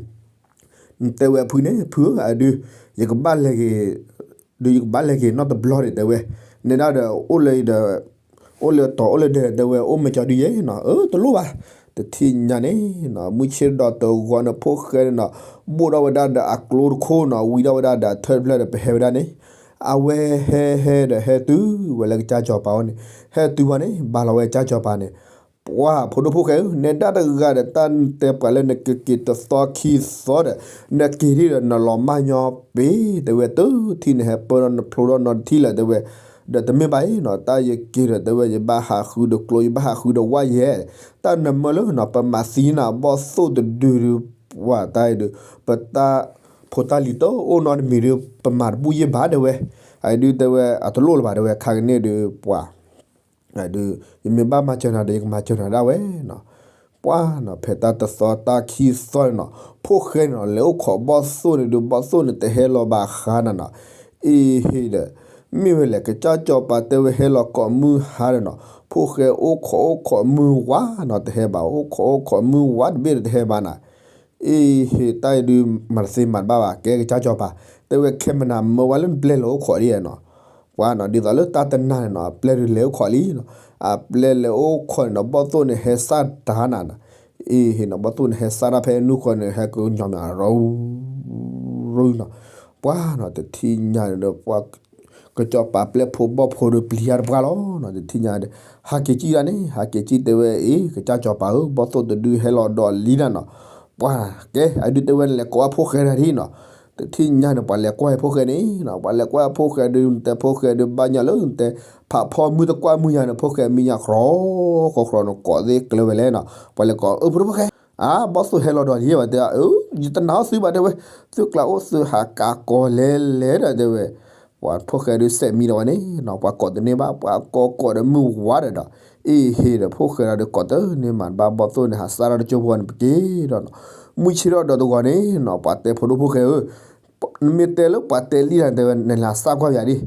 နတဲဝဲဖုန့ၣ် ဖုဧၢ အဒုး ယကဘၣ်လဲၤက့ၤ ဒုးယကဘၣ်လဲၤက့ၤနီတဘျီဒီး တဲဝဲ, နဲဒၣ်ဒီး အိၣ်လၢ အိၣ်လၢတီၤအိၣ်လၢဒဲး တဲဝဲ, အိၣ်မ့ၢ်ကၠီဒုးယဲနီၤ, အၢ တလိၣ်ဘၣ်. တထံၣ်ညါန့ၣ်နီၤ မုၢ်ဆ့ၣ်ဒီးတဂီၤန့ၣ် ဖိၣ်ဃဲန့ၣ်နီၤ ဘိၣ်ထီၣ်ဝဲဒၣ်ဒီးအကျိတခိၣ်နီၤ, ဝံထီၣ်ဝဲဒၣ်ဒီးအထၢၣ်တဖျၢၣ်ဒီး ပဟဲဝဲဒၣ်န့ၣ်, အဝဲဟဲဟဲဒီးဟဲတုၤဝဲလၢကစၢ်စီၤပၤအိၣ်န့ၣ်, ဟဲတုၤဝဲန့ၣ် ဘၣ်လီၤဝဲကစၢ်စီၤပၤန့ၣ်, ပှၤဖိဒိၣ်ဖိၣ်ဃဲဧၢ, နဲဒၣ်တဂၤဒီး တၢ်တဲပှၤလၢနကက့ၤတသီခံသီဒီး နက့ၤဒ်ဒီးနလီၤမၢ်ညီပ့ၤ, တဲဝဲ, တထံၣ်နဟဲပၢၢ်ဒီးနဖျိဒီးနီတထံၣ်လၢၤ တဲဝဲ, ဒီးတမ့ၢ်ဘၣ်အံၤနီၤ, တၢ်ယက့ၤဒီး တဲဝဲ, ယဘၣ်ဟးဃုဒီးကျိ ယဘၣ်ဟးဃုဒီးဝၣ်ယဲ, တၢ်နမၢလၢနီၤ ပမၤသံနၤဘီၣ်သိၣ်တဒုဒု, ပှၤတၢ်အံၤဒုး ပတၢ်ဖိတၢ်လံၤတအိၣ်နီတမံၤဒုး ပမၤတဘူၣ်ယဲၢ်ဘၣ် တဲဝဲ, အဒုးတဲဝဲ အတလိၣ်လၢၤဘၣ် တဲဝဲ, ခါကန့ၣ်ဒုး ပှၤ ဒုး ယမ့ၢ်ဘၣ်မၤစၢၤနၤဒီး ယကမၤစၢၤနၤဒၣ်ဝဲနီၤ, ပှၤနီၤ ဖဲတၢ်တသီတၢ်ခံသီန့ၣ်နီၤ ဖိၣ်ဃဲန့ၣ်နီၤ လဲၤအိၣ်ခိးဘီၣ်သိၣ်န့ၣ်ဒုး ဘီၣ်သိၣ်န့ၣ်တဟဲလီၤဘၣ်ဃါနၤနီၤ, အ့ဟ့ဒီး မ့ၢ်ဝဲလဲၣ် ကစၢ်စီၤပၤတဲဝဲဟဲလီၤကိးမုၢ်ဟါဒီးနီၤ ဖိၣ်ဃဲအိၣ်ခိးအိၣ်ခိးမုၢ်ဝါနီၤ တဟဲဘၣ် အိၣ်ခိးအိၣ်ခိးမုၢ်ဝါတဘ့ၣ်ဒီးတဟဲဘၣ်နၤ အ့ဟ့ တၢ်အံၤဒုး မၤတသ့မၤတဘၣ်ဘၣ် ကဲကစၢ်စီၤပၤ, တဲဝဲခဲမနၤမၢဝဲလၢနပျဲၢ်လဲၤအိၣ်ခိးဒ်နီၤ, ပှၤနီၤ ဒ်သိးလၢတၢ်တနၤန့ၣ်နီၤ အပျဲၢ်ဒုးလဲၤအိၣ်ခိးလံနီၤ, အပျဲၢ်လဲၤအိၣ်ခိးန့ၣ်နီၤ ဘီၣ်သိၣ်န့ၣ်ဟဲစၢ်တၢ်နၤနီၤ, အ့ဟ့နီၤ ဘီၣ်သိၣ်န့ၣ်ဟဲစၢ်တၢ်ဖဲနူၢ်ဃီန့ၣ် ဟဲကညီၤမး ရူၤရူၤနီၤ, ပှၤနီၤ တထံၣ်ညါဒီး ပှၤ ကစီၤပၤပျဲၢ်ဖိဘီၣ်ဖိဒီးပျံၤယါတပှၢ်လီၤနီၤ, တထံၣ်ညါဒီး ဟးက့ၤကံၣ်ဒၣ်န့ၣ် ဟးက့ၤကံၣ်တဲဝဲ အ့ ကစၢ်စီၤပၤဧၢ ဘီၣ်သိၣ်တဒုဟဲလီၤဒီးလံနၤနီၤ, ပှၤ ကဲ အဒုးတဲဝဲနလဲၤကိးဝဲဖိၣ်ဃဲတဂၤဒ်နီၤ, တထံၣ်ညါန့ၣ် ပှၤလဲၤကွၢ်ဟဲဖိၣ်ဃဲန့ၣ်နီၤ ပှၤလဲၤကွၢ်ဟဲဖိၣ်ဃဲဒုး နတဲဖိၣ်ဃဲဒုး ဘၣ်ညါလၢနတဲ ဖးဖီမုၢ်တကွၢ်မုၢ်ညါန့ၣ် ဖိၣ်ဃဲမံညါ ကြီ ကြီ ကြီန့ၣ် ကိးသ့ၣ်ကျၢၤဝဲလဲၣ်နီၤ, ပှၤလဲၤကိး အၢ ဖိဒိၣ်ဖိၣ်ဃဲ အါ ဘီၣ်သိၣ်ဟဲလီၤဒီးလံဝဲတဲ အၢ ယတနာ်အီၤသုဘၣ်တဲဝဲ, သုကျးအိၣ်သုဟးကးကီၤလဲၤလဲၤဒီးတဲဝဲ, ပှၤဖိၣ်ဃဲဒုးစဲးမံဒီးဝဲန့ၣ်နီၤ ပှၤကိးတန့ၢ်ဘၣ် ပှၤကိးကိးဒီးမုၢ်ဝါဒီးဒီး အ့ဟ့ဒီး ဖိၣ်ဃဲဒီးကိးတန့ၢ်မးဘၣ် ဘီၣ်သိၣ်န့ၣ် ဟးစၢ်ထီၣ်တကၠိဖိန့ၣ် ပက့ၤဒီးနီၤ, မုၢ်ဆ့ၣ်ထီၣ်ဒီးတဂီၤန့ၣ်နီၤ ပှၤတဲဖိဒိၣ်ဖိၣ်ဃဲဧၢ, နမ့ၢ်တဲလၢပှၤတဲလံတၢ်တဲဝဲ နလဲၤစၢ်ကွၢ်ပယၤဒ်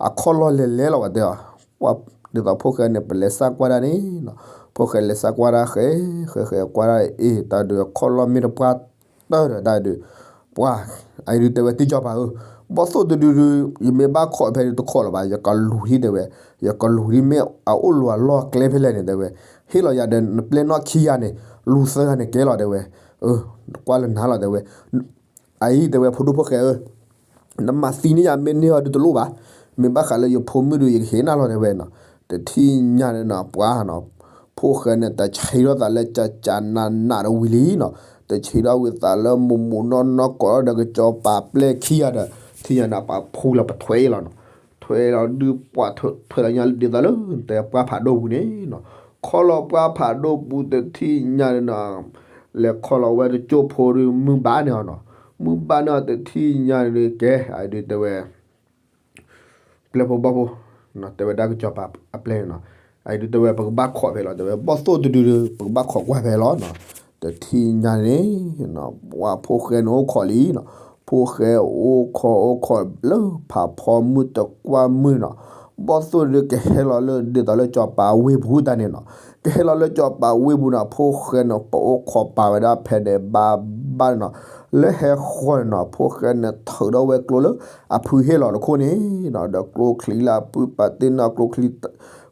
အခီၣ်လီၢ်လဲၤလဲၤလီၤဝဲတဲအီၤ, ပှၤဒ်သိးဖိၣ်ဃဲန့ၣ် ပလဲၤစၢ်ကွၢ်ဒၣ်န့ၣ်နီၤ, ဖိၣ်ဃဲလဲၤစၢ်ကွၢ်ဒၣ်ဃဲ ဃဲဃဲကွၢ်ဒၣ်အ့ တၢ်ဒုးအခီၣ်လီၢ်မ့ၢ်တပှၢ်တၢၢ်ဒီးတၢ်ဒုး, ပှၤ အအံၤဒုးတဲဝဲတံၢ်စီၤပၤဧၢ, ဘီၣ်သိၣ်တဒုဒု ယမ့ၢ်ဘၣ်ခိးဖဲဒုးတခိးလၢၤဘၣ် ယကလူၤဒ်တဲဝဲ, ယကလူၤဒ်မ့ၢ်အအိၣ်လူၤအလီၢ်ကျဲဖဲလဲၣ်န့ၣ်တဲဝဲ, ဟ့ၣ်လီၤယၤဒီးနပျဲၢ်နီၢ်ခံဂၤန့ၣ် လူၤသၢဂၤန့ၣ်ကဲလီၤတဲဝဲ, ကွၢ်လၢနၤလီၤတဲဝဲ အအံၤတဲဝဲဖိဒိၣ်ဖိၣ်ဃဲဧၢ, နမၤသံန့ၢ်ယၤမ့ၢ်န့ၢ်အီၤဒုးတလိၣ်ဘၣ်, မ့ၢ်ဘၣ်ဃးလၢယဖိမုၣ်ဒုးယကဟ့ၣ်နၤလီၤတဲဝဲနီၤ, တထံၣ်ညါန့ၣ်နီၤ ပှၤနီၤ, ဖိၣ်ဃဲန့ၣ် တဆံးထီၣ်သးလၢကကနးနးတဝံၤလံနီၤ, တဆံးထီၣ်ဝံၤသးလၢမူးမူးနီၢ်နီၢ်ကိးဒီးကစီၤပၤပျဲၢ်ခံဂၤဒီး ထံၣ်ညါန့ၣ် ပှၤဖူလီၤပထွဲလီၤနီၤ, ထွဲလီၤဒုးပှၤထွဲလီၤညါဒ်သိးလၢ တဲပှၢ်ဖးဒိၣ်ပူၤန့ၣ်နီၤ, ခီလီၤပှၢ်ဖးဒိၣ်ပူၤတထံၣ်ညါန့ၣ်နီၤ လဲၤခီလီၤဝဲတကၠိဖိဒုး မုၢ်ဘၣ်န့ၢ်အီၤနီၤ, မုၢ်ဘၣ်န့ၢ်အီၤတထံၣ်ညါန့ၣ်ဒုး ကဲ အဒုးတဲဝဲ ပျဲၢ်ဖိဘီၣ်ဖိ, တဲဝဲဒၣ်ကစီၤပၤအပျဲၢ်န့ၣ်နီၤ, အဒုးတဲဝဲပကဘၣ်ခိးဖဲလီၤ တဲဝဲ ဘီၣ်သိၣ်တဒုဒုး ပကဘၣ်ခိးကွၢ်ဖဲလီၤနီၤ, တထံၣ်ညါန့ၣ် ပှၤဖိၣ်ဃဲန့ၣ်အိၣ်ခိးလံနီၤ, ဖိၣ်ဃဲအိၣ်ခိးအိၣ်ခိးလၢဖးဖီမုၢ်တကွၢ်မုၢ်နီၤ, ဘီၣ်သိၣ်တဒုကဟဲလီၤလၢဒ်သိးလၢကစီၤပၤဝ့ၢ်ပူၤတၢ်န့ၣ်နီၤ, ကဟဲလီၤလၢကစီၤပၤဝ့ၢ်ပူၤနီၤ, ဖိၣ်ဃဲန့ၣ် ပအိၣ်ခိးပာ်ဝဲဒၣ်ဖဲန့ၣ်ဘၣ်ဘၣ်န့ၣ်နီၤ, လၢဟဲဃီန့ၣ်နီၤ ဖိၣ်ဃဲန့ၣ်ထုးထီၣ်ဝဲကျိလၢအဖုဟ့ၣ်လီၤတခိၣ်န့ၣ်နီၤ, ဒီးကျိချံလၢအပုၢ်ပာ်တ့ၢ်နီၤ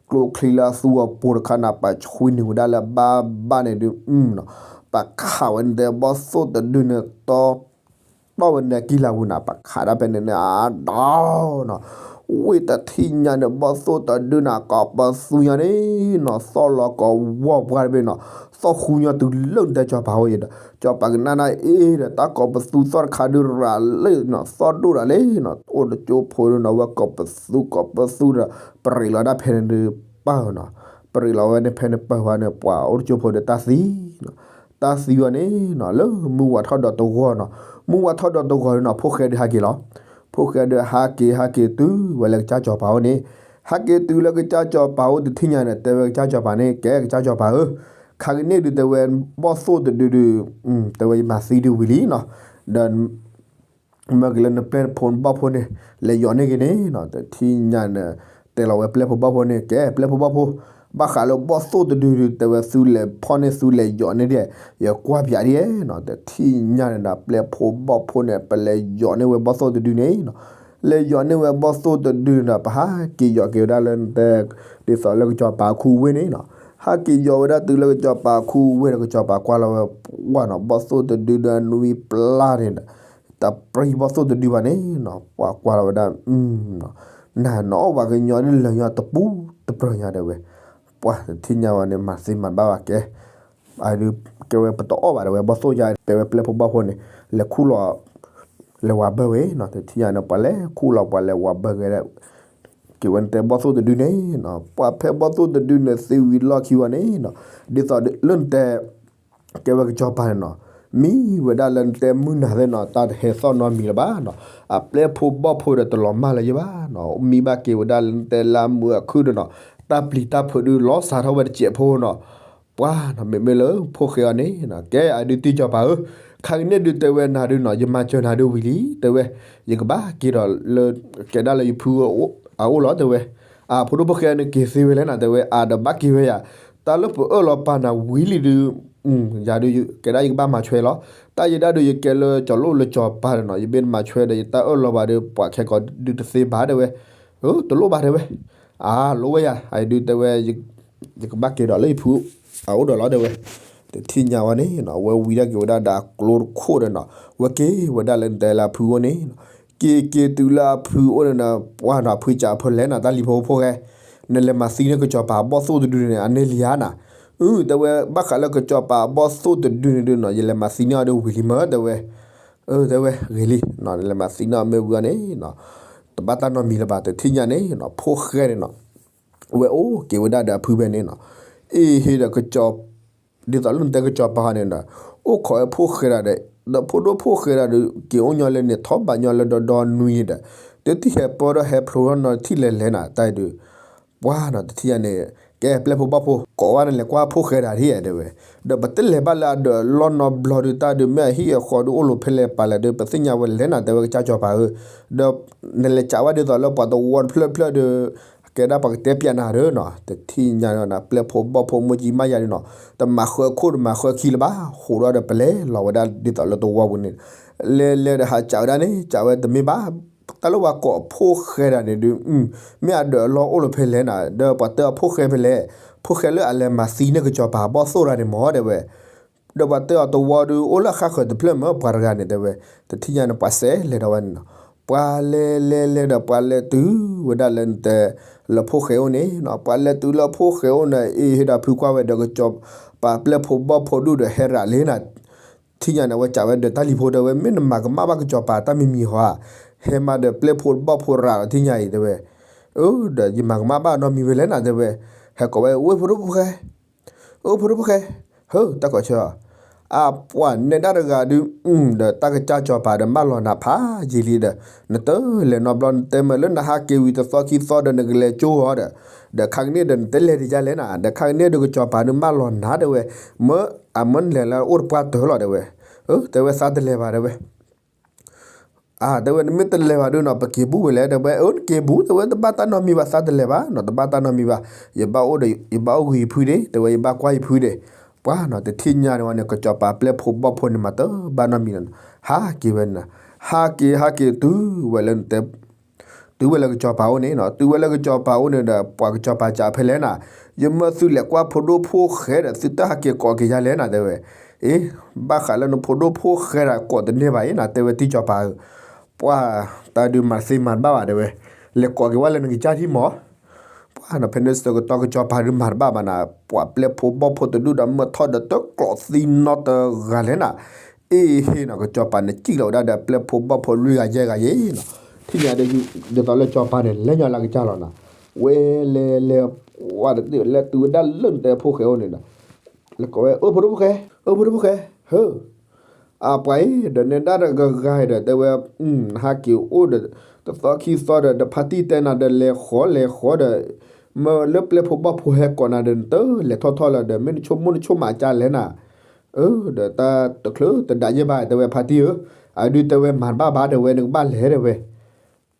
ကျိချံလၢအသူအပူၤတခါန့ၣ် ပှၤဆွံနုာ်ဝဲဒၣ်လၢဘၣ်ဘၣ်န့ၣ်ဒုးနီၤ, ပှၤခးဝဲန့ၣ်တဲဘီၣ်သိၣ်တဒုန့ၣ်တီ တီၢ်ဝဲန့ၣ်ကံၢ်လၢ်ပူၤန့ၣ် ပှၤခးဒၣ်ဖဲန့ၣ်န့ၣ် အဒီနီၤ, ဝ့ၢ်တထံၣ်ညါန့ၣ် ဘီၣ်သိၣ်တဒုန့ၣ် ကိးပသူညါန့ၣ်နီၤ, သီၣ်လီၤကဝီၤပှၢ်တဘ့ၣ်နီၤ, သီၣ်ဃူညီတုၤလၢနတဲစီၤပၤအိၣ်အံၤဒီး စီၤပၤကနၣ်နၢ်အ့ဒီး တၢ်ကိးပသူသီၣ်တခါဒုးရၤလၢနီၤ, သီၣ်ဒိၣ်ဒၣ်လဲာ်နီၤ, အိၣ်တကၠိဖိဒုးနီၤ ဝဲကိးပသူကိးပသူဒီး ပရ့းလီၤဒၣ်ဖဲန့ၣ်ဒုးပၢ်နီၤ, ပရ့းလီၤဝဲန့ၣ်ဖဲန့ၣ်ပၢ်ဝဲန့ၣ် ပှၤအိၣ်တကၠိဖိဒီးတၢ်သံနီၤ တၢ်သံဝဲန့ၣ်နီၤ လၢမုၢ်ဝါထီၣ်ဒီးတဂီၤနီၤ, မုၢ်ဝါထီၣ်ဒီးတဂီၤန့ၣ်နီၤ ဖိၣ်ဃဲဒုးဟးက့ၤလီၤ, ဖိၣ်ဃဲဒုးဟးက့ၤ ဟးက့ၤတုၤဝဲလၢကစၢ်စီၤပၤအိၣ်န့ၣ်, ဟးက့ၤတုၤလၢကစၢ်စီၤပၤအိၣ်တထံၣ်ညါန့ၣ် တဲဝဲကစၢ်စီၤပၤန့ၣ် ကဲကစၢ်စီၤပၤဧၢ, ခါကန့ၣ်ဒုးတဲဝဲ ဘီၣ်သိၣ်တဒုဒုး တဲဝဲယမၤသံဒုးဝံၤလံနီၤ, ဒီး မၢက့ၤလၢနပျဲၢ်ဖိဘီၣ်ဖိန့ၣ် လဲၤယိးန့ၢ်က့ၤန့ၣ်နီၤ, တထံၣ်ညါန့ၣ် တဲလီၤဝဲပျဲၢ်ဖိဘီၣ်ဖိန့ၣ် ကဲပျဲၢ်ဖိဘီၣ်ဖိ, ဘၣ်ဃးလၢဘီၣ်သိၣ်တဒုဒုး တဲဝဲသုလဲၤဖီၣ်န့ၢ်သုလဲၤယိးန့ၢ်ဒ် ယကွၢ်ပၠးဒ်နီၤ, တထံၣ်ညါန့ၣ်ဒီး ပျဲၢ်ဖိဘီၣ်ဖိန့ၣ် ပလဲၤယိးန့ၢ်ဝဲဘီၣ်သိၣ်တဒုန့ၣ်နီၤ, လဲၤယီၤန့ၢ်ဝဲဘီၣ်သိၣ်တဒုဒီး ပဟးက့ၤယီၤက့ၤဝဲဒၣ်လၢနတဲ ဒ်သိးလၢကစီၤပၤခူဝ့ၢ်န့ၣ်နီၤ. ဟးက့ၤယီၤဝဲဒၣ်တုၤလၢကစီၤပၤခူဝ့ၢ်ဒီး ကစီၤပၤကွၢ်လီၤဝဲ ပှၢ်နီၤ ဘီၣ်သိၣ်တဒုဒီးနွံပျၢ်န့ၣ်ဒီး တပြံဘီၣ်သိၣ်တဒုဘၣ်န့ၣ်နီၤ. ပှၤကွၢ်လီၤဝဲဒၣ် နနီၢ်အိၣ်ပှၤကညီဒ်လၢာ်ညီတပူၤတပြၢၤညါ တဲဝဲ. ပှၤတထံၣ်ညါဝဲန့ၣ် မၤသ့မၤတဘၣ်ဘၣ်ကဲ အဒုး ကဲဝဲပတအီၣ်ဘၣ် တဲဝဲ ဘီၣ်သိၣ်ယါ တဲဝဲ ပျဲၢ်ဖိဘီၣ်ဖိန့ၣ် လဲၤခူၣ်လီၤ လဲၤဝၤဘၢဝဲနီၤ. တထံၣ်ညါန့ၣ် ပှၤလဲၤခူၣ်လီၤ ပှၤလဲၤဝၤဘၢက့ၤ က့ၤဝဲနတဲဘီၣ်သိၣ်တဒုန့ၣ်နီၤ. ပှၤဖဲဘီၣ်သိၣ်တဒုန့ၣ် သံဝံၤလီၢ်ခံဝဲန့ၣ်နီၤ ဒ်သိးလၢနတဲ ကဲဝဲကစီၤပၤန့ၣ်နီၤ မံဝဲဒၣ်လၢနတဲမုၢ်နၤသ့ၣ်နီၤ တၢ်တဟဲသီၣ်နီတမံၤလၢၤဘၣ်နီၤ. အပျဲၢ်ဖိဘီၣ်ဖိဒီးတလီၤမၢ်လၢၤယဲၢ်ဘၣ်နီၤ. မံဘၣ်က့ၤဝဲဒၣ်လၢနတဲလၢအမုာ်အခုၣ်ဒီးနီၤ တၢ်ပျံၤတၢ်ဖုးဒုးလီၤစှၤထီၣ်ဝဲတစဲးဖိနီၤ. ပှၤနီၤ မ့မ့ၢ်လၢဖိၣ်ဃဲအီၤန့ၣ်နီၤ ကဲအဒုးတံၢ်ကစီၤပၤဧၢ, ခါကန့ၣ်ဒုးတဲဝဲနၤဒုးနီၤ ယမၤစၢၤနၤဒုးဝံၤလံ တဲဝဲ, ယကဘၣ်က့ၤဒီးလၢ ကဲဒၣ်လၢယဖုအအိၣ်လီၤ တဲဝဲ. အဖိဒိၣ်ဖိၣ်ဃဲန့ၣ်က့ၤသ့ဝဲလဲၣ်နၤ တဲဝဲ, အဒီးဘၣ်က့ၤဝဲယၤ, တၢ်လၢပအၢၣ်လီၤပာ်နၤဝံၤလံဒုး ယၤဒုး ကဲဒၣ်ယကဘၣ်မၤဆွဲလီၤ. တၢ်ယဲဒၣ်ဒုး ယကဲလၢကၠီၤလိၣ်လၢကစီၤပၤဒီးနီၤ ယမ့ၢ်တမၤဆွဲဒီး ယတၢ်အၢၣ်လီၤဘၣ်ဒီး ပှၤခဲကိာ်ဒုးတသ့ဘၣ် တဲဝဲ. တလိၣ်ဘၣ် တဲဝဲ. အလိၣ်ဝဲယၤ အဒုးတဲဝဲ ယကဘၣ်က့ၤဒီးလၢယဖုအအိၣ်ဒီးလီၤ တဲဝဲ. တထံၣ်ညါဝဲန့ၣ်နီၤ အဝဲဝံၤဒၣ်က့ၤဝဲဒၣ်ဒီးအကျိတခိၣ်ဒီးနီၤ ဝဲက့ၤဝဲဒၣ်လၢနတဲလၢအဖုအိၣ်န့ၣ်နီၤ. က့ၤက့ၤတုၤလၢအဖုအိၣ်န့ၣ်ဒီး ပှၤနီၤ ဖုကးဖၢလဲၣ်နၤ တၢ်လံၤဖိဖိၣ်ဃဲ, နလဲၤမၤသံန့ၢ်ကစီၤပၤဘီၣ်သိၣ်တဒုန့ၣ် အန့ၢ်လံဧါနၤ. အၢ တဲဝဲ ဘၣ်ဃးလၢကစီၤပၤဘီၣ်သိၣ်တဒုန့ၣ်ဒုးနီၤ ယလဲၤမၤသံန့ၢ်အီၤဒီးဝံၤလံမၢ တဲဝဲ. အၢ တဲဝဲ ဂ့ၤလံ, နလဲၤမၤသံန့ၢ်အီၤမ့ၢ်ဝံၤအီၤန့ၣ် တဘၣ်တၢ်နီတမံၤလၢၤဘၣ်. တထံၣ်ညါန့ၣ်နီၤ ဖိၣ်ဃဲန့ၣ်နီၤ ဝဲအိၣ်က့ၤဝဲဒၣ်ဒီးအဖုဖဲန့ၣ်နီၤ, အ့ၣ်ဟ့ၣ်ဒီးကစီၤ ဒ်သိးလၢနတဲကစီၤပၤဟီန့ၣ်ဒီး အိၣ်ခိးဝဲဖိၣ်ဃဲဒၣ်ဒီး ဒီးဖိဒိၣ်ဖိၣ်ဃဲဒၣ်ဒီး က့ၤအိၣ်ညီလၢန့ၣ် ထီၣ်ဘးညီလၢဒီဒီနွံန့ၣ်ဒီး တထံၣ်ဟဲပၢဒီးဟဲဖျိထီၣ်နီၤထံၣ်လဲၤလဲၤနၤ တၢ်အံၤဒုး ပှၤနီၤ တထံၣ်ညါန့ၣ် ကဲပျဲၢ်ဖိဘီၣ်ဖိ ကိးဝဲနလဲၤကွၢ်ဖိၣ်ဃဲဒၣ်ထံၣ်ဧါ တဲဝဲ. ဒီးပတလဲၤဘၣ်လၢအဒၢးလီၢ်နီတဘျီဒုး တၢ်ဒုးမ့ၢ်အဟံၣ်အဃီဒုးအိၣ်လီၤဖဲလဲၣ်ပာ်လဲၣ်ဒီး ပသ့ၣ်ညါဝဲလဲၣ်နၤ တဲဝဲကစၢ်ကစီၤပၤဧၢ, ဒီးနလဲၤကးဝဲဒ်သိးလၢပှၤတဝီတဖျၢၣ်တဖျၢၣ်ဒီး ကဲဒၣ်ပှၤကတဲပျးနၤဒီးနီၤ တထံၣ်ညါဒီးနၤ ပျဲၢ်ဖိဘီၣ်ဖိ မုၢ်ကံမးယၤဒုးနီၤ တမၤဃၢခိၣ်တမၤဃၢခံလၢၤဘၣ် ဟူးဒီးဒီးပလဲၤလီၤဝဲဒၣ်ဒ်သိးလၢတဝီပူၤန့ၣ် လဲၤလဲၤဒီးဟးကးဝဲဒၣ်န့ၣ် ကးဝဲတမ့ၢ်ဘၣ် တၢ်လၢပှၤကိးအဖိၣ်ဃဲဒၣ်န့ၣ်ဒုး မ့ၢ်အဒၢးအလီၢ်အိၣ်လီၤဖဲလဲၣ်နၤ ဒီးပှၤတဲအီၤဖိၣ်ဃဲဖဲလဲၣ်, ဖိၣ်ဃဲလၢအလဲၤမၤသံန့ၢ်ကစီၤပၤဘီၣ်သိၣ်တဂၤန့ၣ်မ့ၢ် တဲဝဲ. ဒီးပှၤတဲအီၤတဝီဒုး အိၣ်လၢဃါဃၢၤတဖျၢၣ်မ့ၢ်ပှၤတဂၤန့ၣ် တဲဝဲ. တထံၣ်ညါန့ၣ် ပှၤစဲးလဲၤဒီးဝဲန့ၣ်နီၤ, ပှၤလဲၤလဲၤလဲၤဒီးပှၤလဲၤတုၤဝဲဒၣ်လၢနတဲ လၢဖိၣ်ဃဲအိၣ်န့ၣ်နီၤ, ပှၤလဲၤတုၤလၢဖိၣ်ဃဲအိၣ်န့ၣ် အ့ၣ်ဟ့ၣ်ဒီးဖုကွၢ်ဝဲဒီးကစီၤပၤပျဲၢ်ဖိဘီၣ်ဖိဒုးဒီးဟဲရးလံနၤ ထံၣ်ညါန့ၣ် အဝဲကးဝဲဒီးတၢ်လံၤဖိတဲဝဲ မ့ၢ်နမၤကမၣ်ဘၣ်ကစီၤပၤတၢ်မံၤမံၤဟီဧါ, ဟဲမၤဒီးပျဲၢ်ဖိဘီၣ်ဖိရးလီၤထံၣ်ညါအံၤ တဲဝဲ. အၢ ဒီးယမၤကမၣ်ဘၣ်နီတမံၤဝဲလဲၣ်နၤ တဲဝဲ. ဟဲကိးဝဲ အိၣ်ဖိဒိၣ်ဖိၣ်ဃဲ, အိၣ်ဖိဒိၣ်ဖိၣ်ဃဲ, ဟၢ တၢ်ကိးဆၢအီၤ, အပှၤနဲဒၣ်တဂၤဒုး ဒီးတၢ်ကစၢ်ကစီၤပၤဒီးမၢလီၤနၤဖးယံာ်လံဒီး နတလဲၤနီတဘျီ နတဲမ့ၢ်လၢနဟးက့ၤဝံၤတသီခံသီဒီးနကလဲၤကၠိအီၤဒီး ဒီးခါကန့ၣ်ဒီးနတလဲၤတယါလဲၣ်နၤ, ဒီးခါကန့ၣ်ဒီးကစီၤပၤဒုးမၢလီၤနၤ တဲဝဲ, မ့ၢ်အမၢနလဲၤလၢအိၣ်တပှၢ်တၢၢ်လီၤ တဲဝဲ. အၢ တဲဝဲသးတလဲၤဘၣ် တဲဝဲ. အၢ တဲဝဲ နမ့ၢ်တလဲၤဘၣ်ဒုးနီၤ ပက့ၤဘူးဝဲလဲၣ် တဲဝဲ. အၢ နက့ၤဘူး တဲဝဲ တဘၣ်တၢ်နီတမံၤဘၣ် သးတလဲၤဘၣ်နီၤ တဘၣ်တၢ်နီတမံၤဘၣ်, ယဘၣ်အိၣ်ဒီး ယဘၣ်အိၣ်ဂုာ်ယဖုဒ့ တဲဝဲ ယဘၣ်ကွၢ်ယဖုဒ့. ပှၤနီၤ တထံၣ်ညါန့ၣ်ဝဲန့ၣ် ကစီၤပၤပျဲၢ်ဖိဘီၣ်ဖိန့ၣ် မၤတဘၣ်နီတမံၤနီၤ, ဟးက့ၤဝဲန့ၣ်, ဟးက့ၤ ဟးက့ၤတုၤဝဲလၢနတဲ တုၤဝဲလၢကစီၤပၤအိၣ်န့ၣ်နီၤ, တုၤဝဲလၢကစီၤပၤအိၣ်န့ၣ်ဒီး ပှၤကစီၤပၤကးဖဲလဲၣ်နၤ, ယမၢသုလဲၤကွၢ်ဖိဒိၣ်ဖိၣ်ဃဲဒီး သုတဟးက့ၤကိးက့ၤယါလဲၣ်နၤ တဲဝဲ. အ့ ဘၣ်ဃးလၢနဖိဒိၣ်ဖိၣ်ဃဲဒီးကိးတန့ၢ်ဘၣ်အံၤနၤ တဲဝဲ တံၢ်ကစီၤပၤဧၢ, ပှၤတၢ်ဒုးမၤသ့မၤတဘၣ်ဘၣ် တဲဝဲ, လဲၤကိးက့ၤဝဲလၢနကစၢ်ထံၣ်မး ပှၤနီၤ ဖဲန့ၣ်ဆၢကတီၢ်ကစီၤပၤဒုးမၤတဘၣ်ဘၣ်နၤ, ပှၤပျဲၢ်ဖိဘီၣ်ဖိတဒူၣ်ဒီးမၢထီၣ်ဒီးတကျိးသံနီတဂၤလဲၣ်နၤ, အ့ဟ့ၣ်နီၤ ကစီၤပၤန့ၣ်စံၣ်လီၤဝဲဒၣ်ဒီးပျဲၢ်ဖိဘီၣ်ဖိလွံၢ်ဂၤယဲၢ်ဂၤယဲၢ်နီၤ, ထံၣ်ညါဒ်သိးလၢကစီၤပၤန့ၣ် လဲၤညီလၢကစၢ်လီၤနၤ, ဝဲလဲၤလဲၤ ဝဲတသ့ၣ်လဲၤတုၤဝဲဒၣ်လၢနတဲဖိၣ်ဃဲအိၣ်န့ၣ်ဒီး လဲၤကိးဝဲ အိၣ်ဖိဒိၣ်ဖိၣ်ဃဲ, အိၣ်ဖိဒိၣ်ဖိၣ်ဃဲ, ဟၢ အပှၤအံၤဒီးနဲဒၣ်တဂၤဂၤဒီး တဲဝဲ ဟးက့ၤအိၣ်ဒီး တသီခံသီဒီး ဒီးဖါတံၢ်တဲနၤဒီး လဲၤဃီလဲၤဃီဒီး မၢလၢပျဲၢ်ဖိဘီၣ်ဖိဟဲကိးနၤဒီး နတလဲၤထီၣ်ထီၣ်လၢၤဒီး မ့ၢ်နဆိကမိၣ်နဆိကမးကၢ်လဲၣ်နၤ, အၢ ဒီးတၢ်တချုးတဒးယဲၢ်ဘၣ် တဲဝဲ ဖါတံၢ်ဧၢ, အဒုးတဲဝဲမၤတဘၣ်ဘၣ် တဲဝဲ နကဘၣ်လဲၤ တဲဝဲ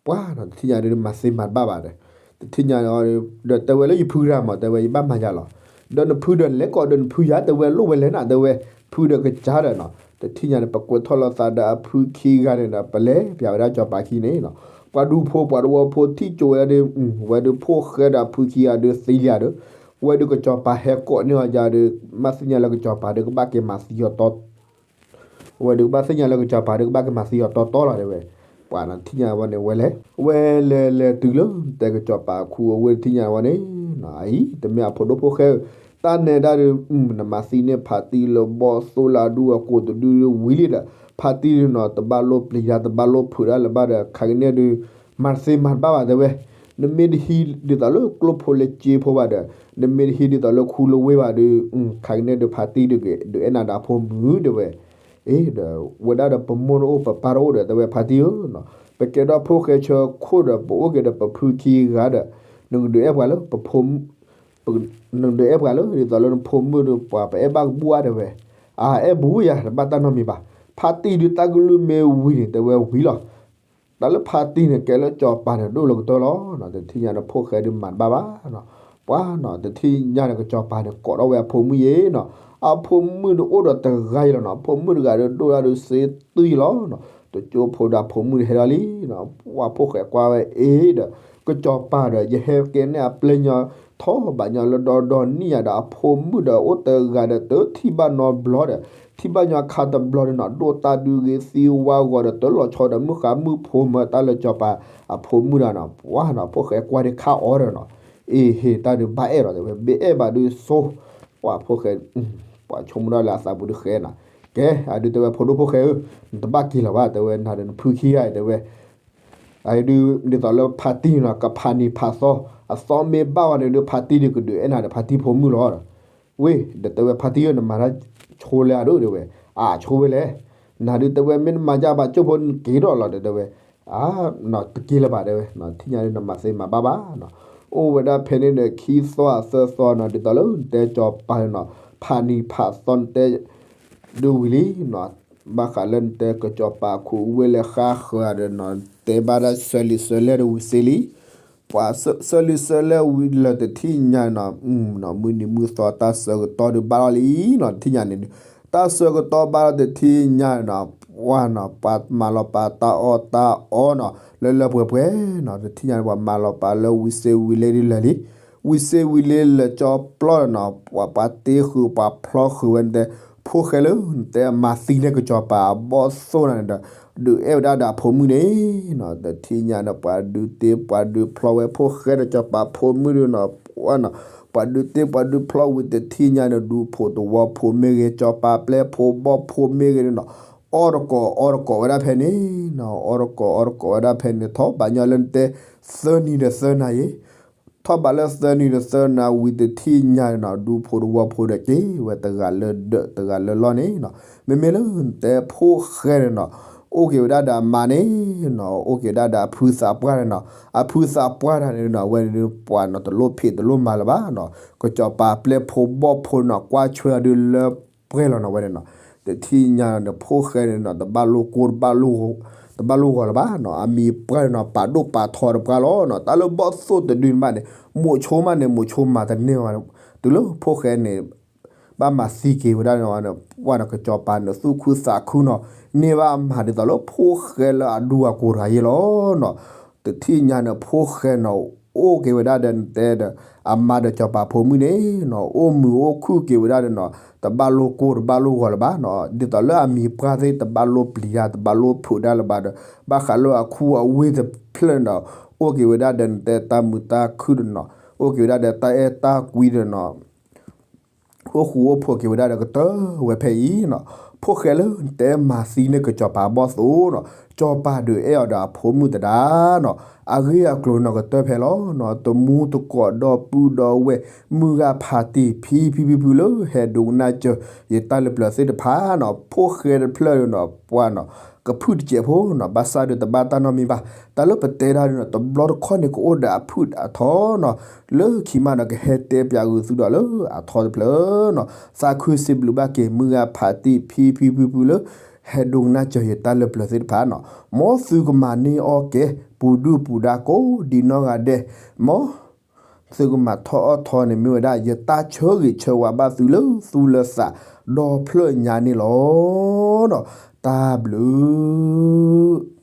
ပှၤနီၤ တထံၣ်ညါဒုးမၤသ့မၤတဘၣ်ဘၣ်ဒီး တထံၣ်ညါဒီး ဒီးတဲဝဲလၢယဖုတဂၤမး တဲဝဲ ယဘၣ်မၤယၤလီၤ, ဒီးနဖုဒီးနလဲၤကိးဒီးနဖုယၤ တဲဝဲ လိၣ်ဝဲလဲၣ်နၤ တဲဝဲ, ဖုဒီးကစၢ်ဒီးနီၤ, တထံၣ်ညါန့ၣ် ပကွဲးထီၣ်လိာ်သးဒီးအဖုခံဂၤန့ၣ်ဒီး ပလဲၤပၠးဝဲဒၣ်ကစီၤပၤခံန့ၣ်နီၤ, ပှၤဒူဖိပှၤတဝီဖိထံၣ်ကၠိဝဲဒၣ်ဒီး ဝဲဒုးဖိၣ်ဃဲဒီးအဖုခံဂၤဒီးသံလံဧါဒီး, ဝဲဒုးကစီၤပၤဟဲကိးန့ၢ်အီၤယၤဒီး မ့ၢ်သ့ၣ်ညါလၢကစီၤပၤဒီးကဘၣ်က့ၤမၤသံအီၤတီ ဝဲဒုးကဘၣ်သ့ၣ်ညါလၢကစီၤပၤဒီးကဘၣ်က့ၤမၤသံအီၤတီတီလီၤတဲဝဲ, ပှၤနထံၣ်ညါဝဲန့ၣ်ဝဲလဲၣ်, ဝဲလဲၤလဲၤတုၤလၢတဲကစီၤပၤခူအဝ့ၢ်တထံၣ်ညါဝဲန့ၣ်, အအံၤ တမ့ၢ်အဖိဒိၣ်ဖိၣ်ဃဲဧၢ, တၢ်နဲဒၣ်ဒီး နမၤသံန့ၢ်ဖါတံၢ်လၢဘီၣ်သိၣ်လၢအဒူအကိးတဒုဝံၤလံဒီး ဖါတံၢ်ဒီးနီၤ တဘၣ်လိၣ်ပျံၤတၢ် တဘၣ်လိၣ်ဖုးတၢ်လၢၤဘၣ်ဒီး ခါကန့ၣ်ဒုး မၤတသ့မၤတဘၣ်ဘၣ်တဲဝဲ, နမ့ၢ်တဟံးဒ်သိးလၢကျိၣ်ဖိလၢစ့ဖိဘၣ်ဒီး နမ့ၢ်တဟံးဒ်သိးလၢခူလၢဝ့ၢ်ဘၣ်ဒီး ခါကန့ၣ်ဒုးဖါတံၢ်ဒုးက့ၤ ဒုးအဲၣ်နၤဒီးအဖိမုၣ်တဲဝဲ, အ့ဒီး ဝဲဒၣ်ဒီးပမိၢ်တအိၣ်ပပၢ်တအိၣ်ဒီးတဲဝဲဖါတံၢ်ဧၢ, ပကဲထီၣ်ဖိၣ်ဃဲဆၢခိၣ်ဒီး ပအိၣ်က့ၤဒီးပဖုခံဂၤဒီး နကဒုးအဲၣ်ပှၤလၢပဖိ နကဒုးအဲၣ်ပှၤလၢဒ်သိးလၢနဖိမုၣ်ဒီးပှၤပအဲၣ်ဘၣ်ကဘူၣ်ဧါတဲဝဲ, အအဲၣ်ဘူးယၤ တဘၣ်တၢ်နီတမံၤဘၣ်, ဖါတံၢ်ဒုးတၢ်ကလုၢ်မ့ၢ်ဝံၤန့ၣ် တဲဝဲဝံၤလီၤ, တၢ်လၢဖါတံၢ်န့ၣ် ကဲလၢစီၤပၤန့ၣ် ဒိၣ်လီၤကတၢၢ်လီၤ, တထံၣ်ညါန့ၣ် ဖိၣ်ဃဲဒုးမၤတဘၣ်ဘၣ်, ပှၤနီၤ တထံၣ်ညါန့ၣ် ကစီၤပၤန့ၣ် ကိးထီၣ်ဝဲအဖိမုၣ်ယဲနီၤ, အဖိမုၣ်ဒုးအိၣ်ဒီးတဂၤအံၤလီၤနီၤ, အဖိမုၣ်တဂၤဒီးဒိၣ်ဒၣ်ဒုးစ့တုၤယံၤလီၤ, တကၠိဖိဒီးအဖိမုၣ်ဒုးဟဲလီၤလံ, ပှၤဖိၣ်ဃဲကွၢ်ဝဲအ့ဒီး ကစီၤပၤဒီး ယဟဲကဲန့ၢ်အပျဲၢ်ညီ ထီၣ်ဘၣ်ညီလၢဒီဒီနံၣ်ယၤဒီး အဖိမုၣ်ဒီးအိၣ်တဂၤဒီး တထံၣ်ဘၣ်နီတဘျီဒီး ထံၣ်ဘၣ်ညီအခါတဘျီန့ၣ်နီၤ, ဒိၣ်တၢ်ဒုးဂ့ၤသံဝါဂီၤဒီး တလီၤဆီဒီးမုၢ်ဃါမုၢ်ဖိမၢတၢ်လၢစီၤပၤအဖိမုၣ်ဒီးနီၤ, ပှၤနီၤ ဖိၣ်ဃဲကွၢ်ဒုးခါအီၤဒီးနီၤ, အ့ဟ့ၣ်တၢ်ဒုးဘၣ်အဲၣ်လီၤတဲဝဲ, မ့ၢ်အဲၣ်ဘၣ်ဒုးစိ ပှၤဖိၣ်ဃဲ ပှၤဆိကမိၣ်ဒၣ်လၢအသးပူၤဒုးဃဲနီၤ, ကဲ အဒုးတဲဝဲဖိဒိၣ်ဖိၣ်ဃဲဧၢ, နတဘၣ်က့ၤလၢၤဘၣ်တဲဝဲ, နၤဒီးနဖုခံဂၤတဲဝဲ အဒုး ဒ်သိးလၢဖါတံၢ်နီၤ ကဖးနံၤဖးသီ, အသီမ့ၢ်ဘၣ်ဝဲန့ၣ်ဒုး ဖါတံၢ်ဒုးကဒုးအဲၣ်နၤဒီးဖါတံၢ်ဖိမုၣ်လီၤ. ဝ့ၢ် ဒီးတဲဝဲဖါတံၢ်ဧၢ နမၤတၢ်ဆိလၢအဒိၣ်တဲဝဲ, အဆိဝဲလဲၣ်, နၤဒုးတဲဝဲမ့ၢ်နမၤယါဘၣ်ကၠိဖိနက့ၤဒီးလီၤဒီးတဲဝဲ, အ နီၤတက့ၤလၢၤဘၣ်တဲဝဲ, ထံၣ်ညါဒုးနမၤသ့မၤဘၣ်ဘၣ်နီၤ, အိၣ်ဝဲဒၣ်ဖဲန့ၣ်ဒီးခံသီသၢသီနီၤ ဒ်သိးလၢနတဲစီၤပၤန့ၣ်နီၤ ဖးနံၤဖးသီနတဲ ဒုးဝံၤလံနီၤ, ဘၣ်ဃးလၢနတဲကစီၤပၤခူဝ့ၢ်လဲၤဃါဃၢၤဒီးနီၤ တဲဘၣ်ဒၣ်ဆၢလံာ်ဆၢလဲၢ်ဒီးဝံၤစ့လံ, ပှၤဆၢလံာ်ဆၢလဲၢ်ဝံၤလၢတထံၣ်ညါနီၤ, မုၢ်နံၤမုၢ်သီတၢ်ဆၢကတီၢ်ဒုးဘၣ်လီၤလံနီၤ တထံၣ်ညါန့ၣ်, တၢ်ဆၢကတီၢ်ဘၣ်လီၤတထံၣ်ညါနီၤ, ပှၤနီၤ ပှၤမၤလီၤပာ်တၢ်အီၣ်တၢ်အီနီၤ လၢလၢပှဲၤပှဲၤနီၤ တထံၣ်ညါန့ၣ် ပှၤမၤလီၤပာ်လၢဝံၤစ့ဝံၤလ့ဒ်လဲၣ်လံ ဝံၤစ့ဝံၤလ့လၢကၠီပျီနီၤ ပှၤပှၤတ့ဃုာ်ပှၤဖျီဃုာ်ဝဲနတဲ, ဖိၣ်ဃဲလၢနတဲမၤသံန့ၢ်ကစီၤပၤအဘီၣ်သိၣ်နၤန့ၣ်ဒီး ဒုးအဲၣ်ဝဲဒၣ်ဒီးအဖိမုၣ်န့ၣ်နီၤ, တထံၣ်ညါန့ၣ် ပှၤဒုးတ့ပှၤဒုးဖျီဝဲဖိၣ်ဃဲဒီးစီၤပၤဖိမုၣ်ဒုးနီၤ, ပှၤဒုးတ့ပှၤဒုးဖျီဝံၤတထံၣ်ညါန့ၣ် ဒူဖိတဝီဖိမ့ၢ်ဂ့ၤ စီၤပၤပျဲဖိဘီၣ်ဖိမ့ၢ်ဂ့ၤန့ၣ်နီၤ, အီၣ်တကိးအီတကိးဝဲဒၣ်ဖဲန့ၣ်နီၤ, အီၣ်တကိးအီတကိးဝဲဒၣ်ဖဲန့ၣ် ထီၣ်ဘးညီလၢနတဲ သၢနံၤဒီးသၢနၤယံၤ ထီၣ်ဘးလၢသၢနံၤဒီးသၢနၤဝံၤတထံၣ်ညါန့ၣ်နီၤ ဒူဖိတဝီဖိဒီးက့ၤဝဲတဂၤလၢဒၢးတဂၤလၢလီၢ်န့ၣ်နီၤ, မ့မ့ၢ်လၢနတဲဖိၣ်ဃဲန့ၣ်နီၤ အိၣ်က့ၤဝဲဒၣ်ဒီးအမါန့ၣ်နီၤ အိၣ်က့ၤဝဲဒၣ်ဒီးအဖုသးပှၢ်န့ၣ်နီၤ, အဖုသးပှၢ်တဂၤန့ၣ်နီၤ အဝဲန့ၣ်ပှၤနီၤတလိၣ်ဖံးတလိၣ်မၤလၢၤဘၣ်နီၤ, ကစီၤပၤပျဲဖိဘီၣ်ဖိန့ၣ်နီၤ ကွၢ်ဆွဲအီၤဒုးလၢပှဲၤလီၤနီၤ ဝဲန့ၣ်နီၤ, တထံၣ်ညါန့ၣ် ဖိၣ်ဃဲန့ၣ်နီၤ တဘၣ်လိၣ်ကိၢ် တဘၣ်လိၣ်ဂီၤလၢၤဘၣ်နီၤ, အမံၤပှၢ်န့ၣ်နီၤ ပာ်ဒိၣ်ပာ်ထီတပှၢ်လီၤနီၤ, တၢ်လၢဘီၣ်သိၣ်တဒုန့ၣ်ဘၣ်န့ၣ် မိးဆိမးန့ၣ် မိးဆိမၤတန့ၢ်ဘၣ်, တုၤလၢဖိၣ်ဃဲန့ၣ် ဘၣ်မၤသံက့ၤဝဲဒၣ်န့ၣ် ပှၢ်န့ၣ်ကစီၤပၤန့ၣ်သူၣ်ခုသးခုနီၤ, န့ၢ်ဘၣ်အမၤဒ်သိးလၢဖိၣ်ဃဲလၢအဒူအကိးတဂၤယဲလီၤနီၤ, တထံၣ်ညါန့ၣ် ဖိၣ်ဃဲန့ၣ် အိၣ်က့ၤဝဲဒၣ်ဒီးနတဲဒီး အမါဒီးစီၤပၤဖိမုၣ်န့ၣ်နီၤ အိၣ်မုာ်အိၣ်ခုၣ်က့ၤဝဲဒၣ်ဒီးနီၤ တဘၣ်လိၣ်ကိၢ်တဘၣ်လိၣ်ဂီၤလၢၤဘၣ်နီၤ, ဒ်သိးလၢအမံၤပှၢ်သ့ၣ် တဘၣ်လိၣ်ပျံၤတၢ် တဘၣ်လိၣ်ဖုးတၢ်လၢၤဘၣ်ဒီး ဘၣ်ဃးလၢအခူအဝ့ၢ်တဖျၢၣ်န့ၣ်ဒီး အိၣ်က့ၤဝဲဒၣ်ဒီးနတဲတၢ်မုာ်တၢ်ခုၣ်ဒီးနီၤ, အိၣ်က့ၤဝဲဒၣ်ဒီးတၢ်အဲၣ်တၢ်ကွံဒီးနီၤ အိၣ်ဃူအိၣ်ဖိးက့ၤဝဲဒၣ်ဒီးကတၢၢ်ဝဲဖဲအံၤနီၤ, ဖိၣ်ဃဲလၢနတဲမၤသံန့ၢ်ကစီၤပၤဘီၣ်သိၣ်နီၤ, စီၤပၤဒုးအဲၣ်အီၤဒီးအဖိမုၣ်သဒါနီၤ, အဂ့ၢ်အကျိၤနီၤကတၢၢ်ဖဲလီၤနီၤ, တမူတကိးဒီပုၢ်ဒီဝဲၢ် မုၢ်ဂၢ်ဖးတံၢ် ဖံဖံဖုဖုလၢဟဲဒိကနၣ်စၢၤ ယတၢ်လၢပျၢၤသ့ၣ်တဖၣ်နီၤ, ဖိၣ်ဃဲတဖျၢၣ်နီၤ ပှၤနီၤ ကဖုၣ်တစဲးဖိနီၤ, ဘၣ်ဆၣ်ဒီးတဘၣ်တၢ်နီတမံၤဘၣ်, တၢ်လၢပတဲတၢ်ဒီးနီၤ တဘျီတခီၣ်န့ၣ် ကအိၣ်ဒီးအဖုၣ်အထီနီၤ, လၢခံမးနီၤ ကဟဲတဲပၠးဂုာ်သုဒီးလၢအထီတဖျၢၣ်နီၤ, သးခုစံးဘျုးဘၣ်က့ၤ မုၢ်ဂၢ်ဖးတံၢ် ဖံဖံဖုဖုလၢ ဟဲဒိကနၣ်စၢၤယတၢ်လၢပျၢၤသ့ၣ်တဖၣ်နီၤ, မ်သုကမၤန့ၢ်အီၣ်ကဲ ပူၤဒုၣ်ပူၤဒါကိးဒံနီၢ်ဂၤဒဲး, မ် သုကမၤထီၣ်အီၣ်ထီန့ၣ် မ့ၢ်ဝဲဒၣ် ယတၢ်ဆၢဂ့ၤဆၢဝါဘၣ်သုလၢသူၣ်လၢသး ဒီဖျၢၣ်ညါန့ၣ်လီၤ. တၢ်ဘျုး